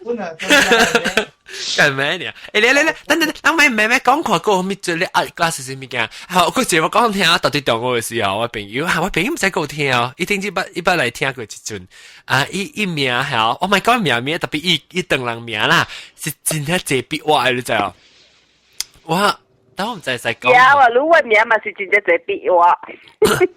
幹咩呢？欸，來來來，等等，等，咩咩咩講看過咩做咧 art class 是物件？好，佢這我講聽到底中學的時候，我朋友，我朋友毋使夠聽哦，伊頂一擺一擺來聽過一陣，啊，伊伊名嚇，我咪講名名，特別伊伊唐人名啦，是真正濟筆畫的，你知哦？我，但我毋知使講。呀，我你我名嘛是真正濟筆畫。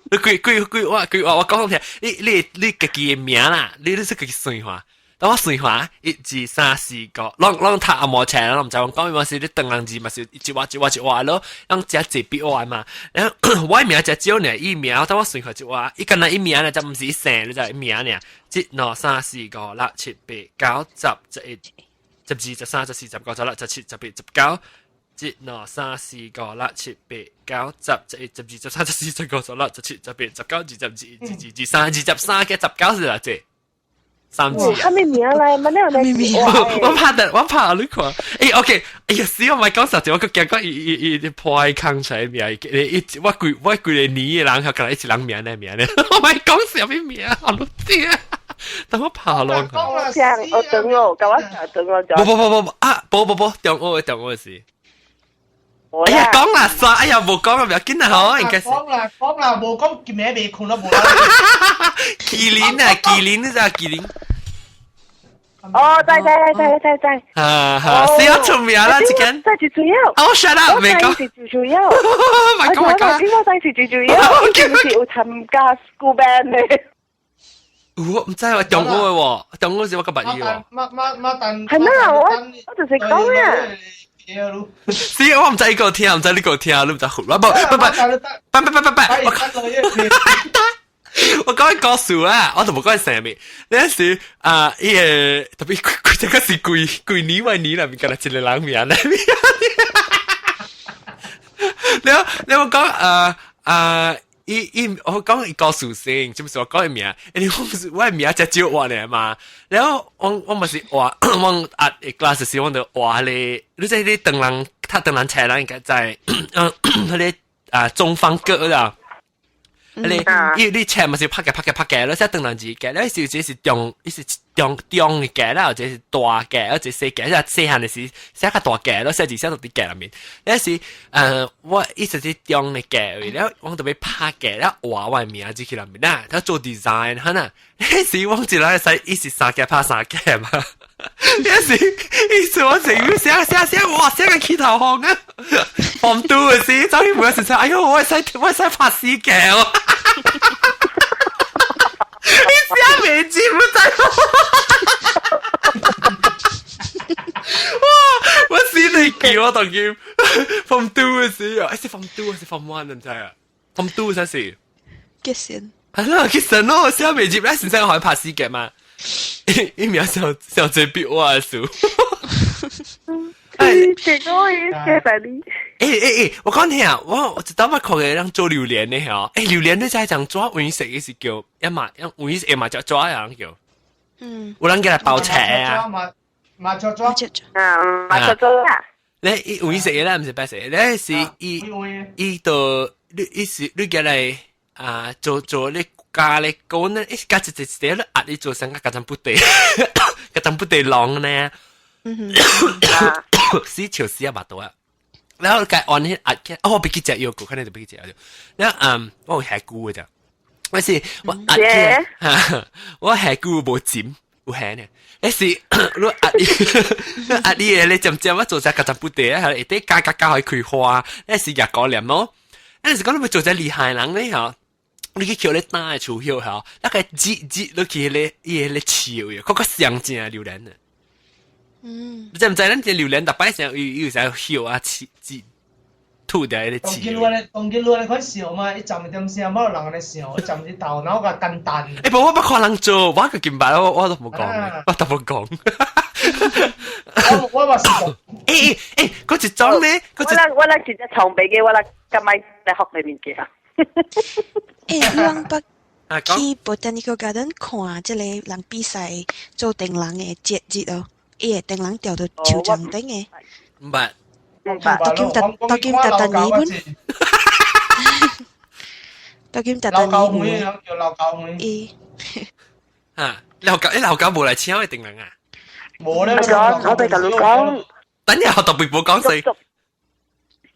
你幾幾幾我幾我我講聽，你你你家己的名啦，你你是家己算話。我算下，一、二、三、四個，攏攏讀阿毛冊，攏毋知我講嘛是你唐人字嘛是一畫一畫一畫咯，攏食一筆畫嘛。然後我名誠少呢，伊名，等我算下一畫，伊敢若伊名呢，就毋是伊姓，你知伊名呢？一、兩、三、四、五、六、七、八、九、十、十一、十二、十三、十四、十五、十六、十七、十八、十九。一、兩、三、四、五、六、七、八、九、十、十一、十二、十三、十四、十五、十六、十七、十八、十九、二十、二、二、二、二、三、23加19是偌濟？三字啊！啥物名來？乜你有名？我拍的，我拍你看。欸，OK，哎呀，死我咪講實在，我閣驚講伊伊伊破空出來名，伊我規我規個年的人，佢一人名咧名咧，我咪講啥物名，我都知啊。等我拍落。我等我，甲我等我就。不不不不啊！不不不，中學的中學的事。哎呀，講啦，算，哎呀，無講啦，不要緊啦，吼，應該是。講啦，講啦，無講今暝未睏都無啦。麒麟啊，麒麟，你知啊，麒麟。哦，知知知知知。啊哈，是要出名啦，這間。這是最重要。哦，shut up，未講。是最重要。咪講咪講。邊個真是最重要？我是有參加 school band 的。有唔知喎，中學的喎，中學時我較捌伊喎。馬馬馬但。係咩？我我就是講啊。是，我毋知伊個聽，毋知你個聽，你毋知不不不不不不不不不，我講故事啊，我就無講啥物。那時啊，伊個特別佢這個是幾幾年萬年啦，咪敢若一個人名咧。了了我講啊啊。伊伊我講伊故事先，就是我講伊名，因為我不是我名誠少畫咧嘛。然後我我嘛是畫，我啊 class 時我就畫咧，你知你唐人，讀唐人冊人應該在，嗯，彼个啊中方格啦。你伊你冊嘛是拍嘅拍嘅拍嘅，你寫唐人字嘅，你是這是中，伊是中中的格啦，或者是大格，或者細格，即細漢的時寫較大格，你寫字寫到佇格內面。那時，我意思是中的格，了我特別拍格，了畫我的名字去內面啦，他做 design，哈呐，那時我一來使伊是三格拍三格嘛，那時意思我成日寫寫寫，哇，寫個起頭風啊，風度的時，走去門時，哎喲，我會使我會使拍四格哦。未接唔知。哇！我死你叫我當叫 form two 嘅時啊，是 form two 還是 form one 唔知啊？form two 才是。結線。係啦，結線咯，寫未接咧，先生可以拍死嘅嘛。一秒上上這筆我嘅數。哎，這個謝謝你。欸欸欸，我講聽啊，我一當我看個人做榴蓮的吼，欸，榴蓮你知講抓黃色的是叫一嘛，黃色嘛叫抓樣叫。嗯。有人叫來包菜啊。麻雀抓。啊，麻雀抓啊。你黃色的啦，毋是白色的，你是伊伊就你伊是你叫來啊做做你加咧講呢，伊加一一一你壓你做成個加陣不地，加陣不地狼呢。嗯死笑死啊，巴肚啊！然後該按迄壓起，哦，我別去食藥，可能就別去食藥。然後嗯，我有下蠱嘅咋？我是我壓起，我下蠱無尖，有下呢。你是你壓你壓你嘅，你漸漸我做只加陣不地啊，會得加加加去開花，你是廿個念咯。你是講你要做只厲害人咧吼？你去叫你打嘅樹葉吼，那個擠擠落去咧，伊個咧樹嘅，嗰個上正榴蓮啊！嗯，你知唔知咱這榴蓮逐擺成有有時葉啊，刺刺吐掉咧刺。當今路當今路咧款想嘛，伊站一點聲，冇人咧想，伊站一頭腦較簡單。欸，無我捌看人做，我個金牌我我都無講，我都無講。我我嘛是講。欸欸欸，嗰一種咧，嗰一我我真正創備嘅，我來今擺來學你物件。欸，你人捌去 Botanical Garden 看這個人比賽做燈籠的節日哦？伊會燈籠吊到樹叢頂的。毋捌。毋捌。到今特到今特特年本。到今特特年有。叫老高會。伊。啊，老高，欸老高無來請我燈籠啊？無咧。我對佮你講。等下我特別無講聲。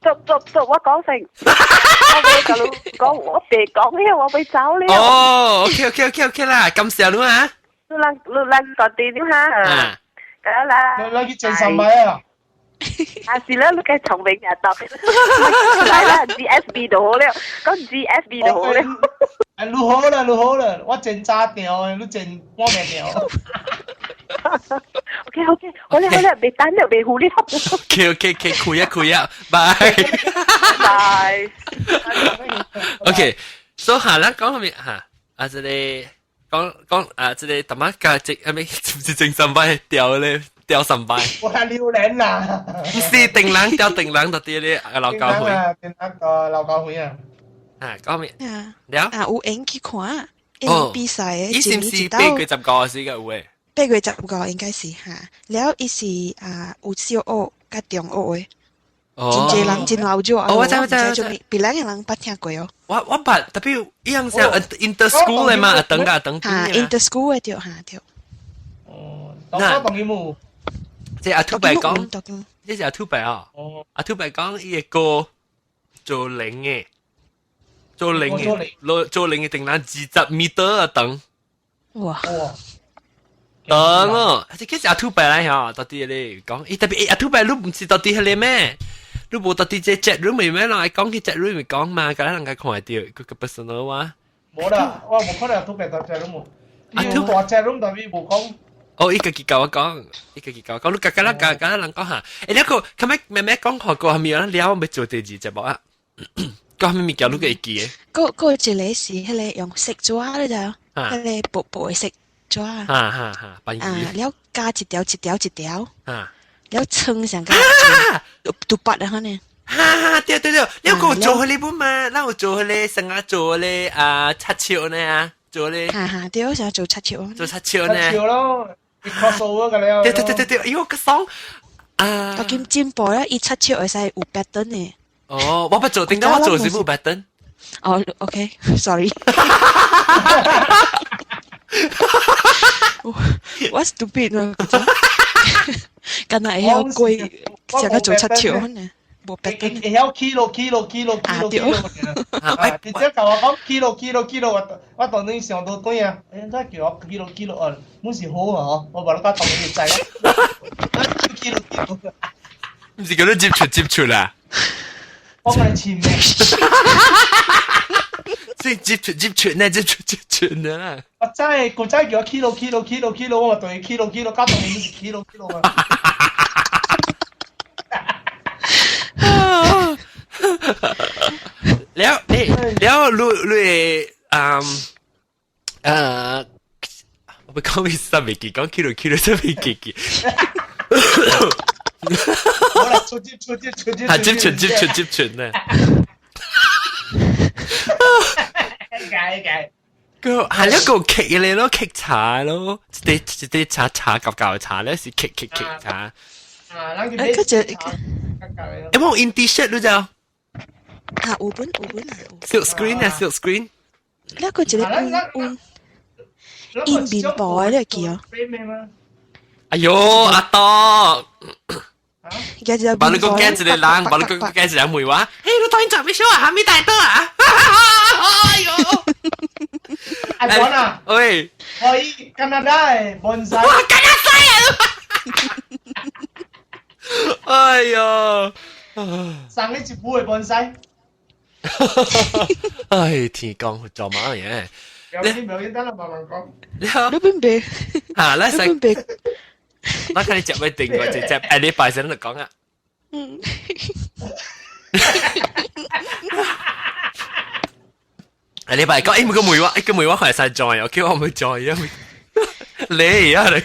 做做做，我講聲。我袂佮你講，我別講了，我袂走了。哦，OK OK OK OK 啦，感謝你啊。你人你人到底點哈？啊。得啦。你你去整三擺啊？啊是啦，你該聰明啊，到。來啦，GSB 就好了，講 GSB 就好了。哎，你好啦，你好啦，我整早掉，你整半暝掉。 OK OK，好啦好啦，別等了，別胡了。 OK OK OK，開啊開啊，拜。拜。 OK，所以下咱講後面嚇，啊這個講講啊這個淡仔加這係咪是整三擺掉咧？掉三擺。我係榴蓮啦。唔是燈籠掉燈籠，到啲咧啊老高會。燈籠個老高會啊。啊，講咩？啊。了。啊，有閒去看，哦，比賽的。伊是毋是8月15時個有誒？8月15應該是哈，了伊是啊有小學佮中學的。哦。真濟人真老少啊！哦，我知我知我知。別人的人捌聽過哦。我我捌，特別伊樣是 inter school 的嘛，等啊等。哈，inter school 的對哈對。哦，那當然冇。這阿兔白講，這是阿兔白啊。阿兔白講伊個哥做零的，做零的，做零的頂人20米啊長。哇！長哦，這個是阿兔白來吼，到底咧講，伊特別阿兔白你毋是到底彼個咩？你無到底這 chat room 咩？人愛講去 chat room 咪講嘛，敢人家看會著，佢個 personal 話。無啦，我無看到阿兔白到 chat room。阿兔大 chat room 特別無講。哦，伊家己共我講，伊家己共我講，你家家啦家家人講下，欸，你個，琴日妹妹講學過係咪啊？了欲做第二節目啊？講啥物物件你會記的？閣閣一個是彼個用色紙你知無？彼個薄薄的色紙。哈哈哈，啊，了加一條一條一條。啊。了穿上個獨白啊，可能。哈哈，對對對，你有做彼個本嘛？咱有做彼個生啊，做彼個啊，插笑呢啊，做彼個。哈哈，對，想做插笑。做插笑呢。插笑咯，cross over 個了。對對對對對，哎喲，個爽啊！到今進步了，伊插笑會使有 pattern 的。哦，我不做，點解我做是冇 pattern？哦，OK，sorry。我 stupid 啊！敢若會曉過，成個做插笑呢？無 pattern。會曉 kilo kilo kilo kilo kilo。啊，直接共我講 kilo kilo kilo，我我當陣想到對啊，欸，怎叫我 kilo kilo 啊？阮是好啊，嗬，我無你講當陣就知啦。kilo kilo。毋是叫你接觸接觸啦？我講你簽咩？所以接接傳呢，接接傳的啦。我真係個真叫我 kilo kilo kilo kilo，我對 kilo kilo，加到你都是 kilo kilo 啊。了，你了，你你嗯我不講咩事未記，講 kilo kilo 真未記記。好啦，出接出接出接。係接傳接傳接傳呢。解解。個係一個劇嚟咯，劇茶咯，一啲一啲茶茶夾夾茶咧，是劇劇劇茶。啊，咱誒，佢就有冇 in T-shirt 你知啊？有本有本啊。 Silk screen 啊，silk screen。那個一個印印面布的，你會記哦？哎喲，阿東。把你講驚一個人，把你講驚一個人問我，嘿，你當然做咩事啊？還沒帶到啊？哎喲！阿講啊，喂，我以加拿大的盆栽，哇，加拿大啊！哎喲，送你一副的盆栽。哎，天公做乜嘢？你唔要緊，等我慢慢講。你邊邊？嚇，你使邊邊？我看你接咩定，我直接誒禮拜先就講啊。嗯。誒禮拜講，誒每個梅話，誒個梅話係使 join，我叫我唔會 join 啊。你啊你。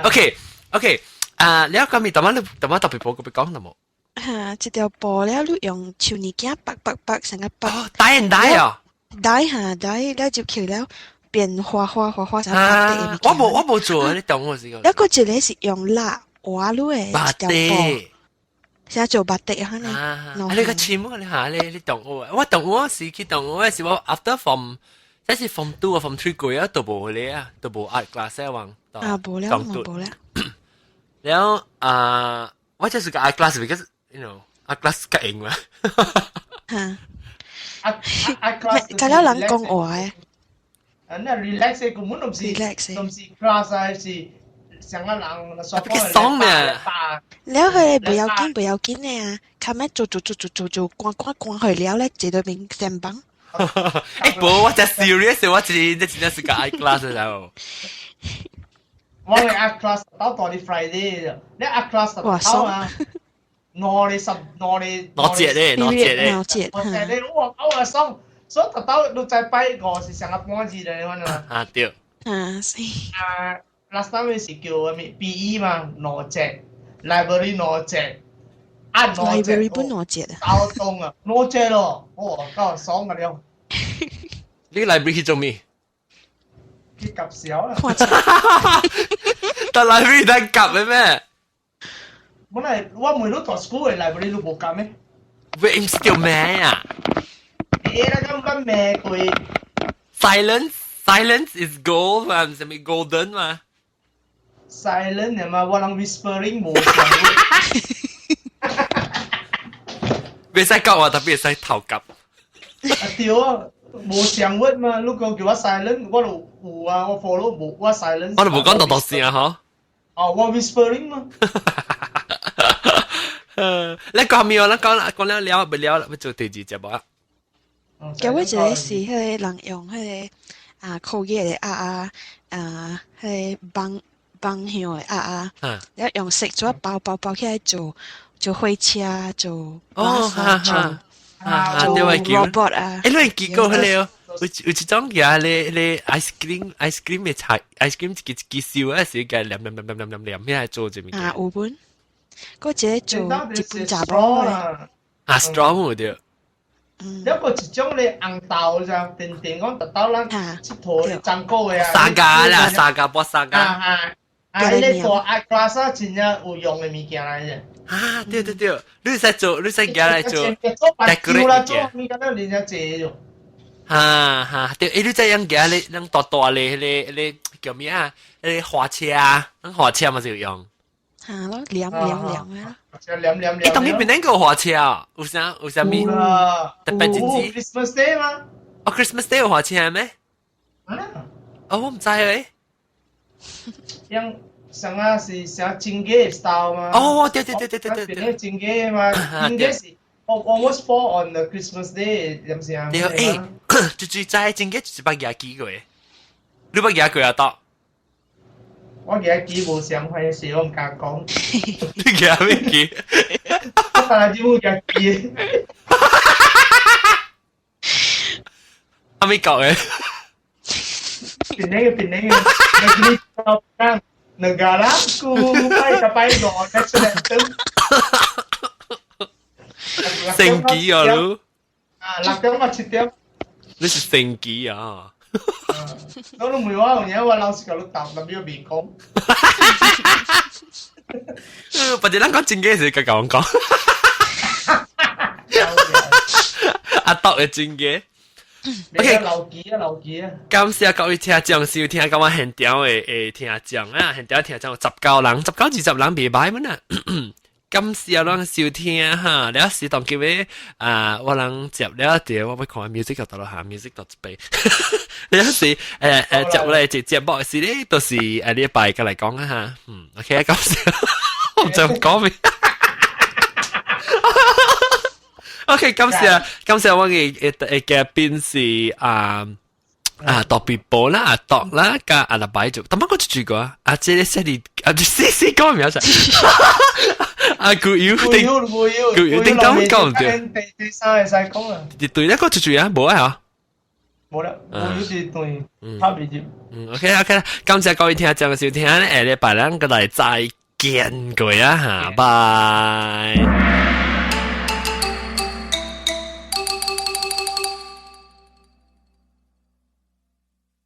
OK OK，啊，你講咪，頭晚你頭晚特別報個別講啦冇？嚇，這條布了，你用手呢鏡拔拔拔成個拔。哦，帶唔帶啊？帶嚇帶，了就去了變花花花花成白的。我無做，你懂我是個。一個一個是用蠟畫落的一條布，先做白的哈呢。啊，你個簽啊，你嚇你你懂我，我懂我是去懂我是我 after from，這是 form two 啊 form three 過啊，都無咧啊，都無 art class 啊，啊，無了，無了。然後啊，我就是個 art class because you know art class 較型嘛。嚇。啊啊 class。較了人講話的。啊，那 relax 的根本都唔是，都唔是 class 啊，是上個人特別爽咩？了佢不要緊，不要緊的啊，較咩做做做做做做，關關關去了咧，坐對面先幫。誒，無，我真 serious，我真真真是個 art class 就。我嘅 art class 到到你 Friday，你 art class 到啊，兩日十兩日。兩節咧，兩節咧，兩節。兩節咧，我我爽。所以特到你再拜五是上個半字咧，你看嘛？啊對。啊是。啊，last time 是叫咩 PE 嘛，兩節，library 兩節，啊兩節。 library 本兩節啊。高中啊，兩節咯，哦，夠爽個了。你 library 去做咩？去夾小啦。但 library 得夾嘅咩？本來我每日讀 school 嘅 library 都無夾咩？喂，唔是叫咩啊？你那個乜咩鬼？Silence, silence is gold 嘛，唔是咪 golden 嘛？Silent 係嘛？我人 whispering 無聲。袂使講話，特別會使頭夾。啊對啊，無聲話嘛？如果叫我 silent，我就有啊，我 follow 無，我 silent。我就無講多多聲嗬。哦，我 whispering 嘛。你講咩啊？你講講了了，不了，要做第二節無啊？結尾一個是彼個人用彼個啊口熱的鴨仔啊，彼個棒棒香的鴨仔，了用色紙包包包起來做做火車，做哦，哈哈，做 robot 啊。欸，你會記過彼個哦？有一種嘢，咧咧 ice cream ice cream 的菜 ice cream 一支一支燒啊，是個黏黏黏黏黏黏，遐做這物件。啊，有本，閣一個做一本查某的。啊，straw 有對。一個一種咧紅豆咋，定定講特豆咱佚佗中國的啊。沙加啦，沙加剝沙加。啊啊！你個大 art class 真正有用的物件來的。啊，對對對，你使做，你使寄來做。做白酒啦，做物件了，人家濟喲。哈哈，對，欸，你知影寄咧，咱大大咧，彼個彼個叫咩啊？彼個花車啊，咱花車嘛是有用。嚇咯，黏黏黏啊！黏黏黏。欸，當然邊個花車啊？有啥有啥物？特別一支。 Christmas Day 嘛？哦，Christmas Day 有花車咩？啊？哦，我毋知誒。像上啊是啥真假 style 嘛？哦，對對對對對對。變真假嘛，真假是 Almost fall on the Christmas Day，點先啊？對，最最在真嘅就是捌舉機過，你捌舉過啊？多？我舉機無相反事，我唔敢講。你舉咩機？我但係只冇舉機。阿咪講嘅。邊個邊個？你 Negaraku 拜個拜個 national anthem。升旗啊，你！啊，6點啊7點。你是升旗啊？我都唔會話，因為我老師教你答，特別未講。或者咱講真嘅時，佢講講。阿篤嘅真嘅。 OK，留記啊，留記啊！感謝各位聽眾收聽，咁我現場的的聽眾啊，現場聽眾19人，19、20人袂歹們啊。感謝咱收聽哈，了是當今日啊，我人接了條，我欲看 music 就到啦哈，music 到一邊。了是接落來一節目是咧，都是禮拜過來講啊哈，嗯，OK，感謝，我唔知講咩。OK，感謝感謝我嘅嘅嘉賓是啊啊特別波啦，阿獨啦，加阿拉擺做，但乜我就住過啊，啊這個說你啊，死死講名字，啊古有定古有定講講唔對，第三會使講啊，對，那個就住啊，無啊，無啦，古有是對，拍袂入。嗯，OK OK 啦，感謝各位聽眾收聽，下禮拜咱閣來再見過啊哈，拜。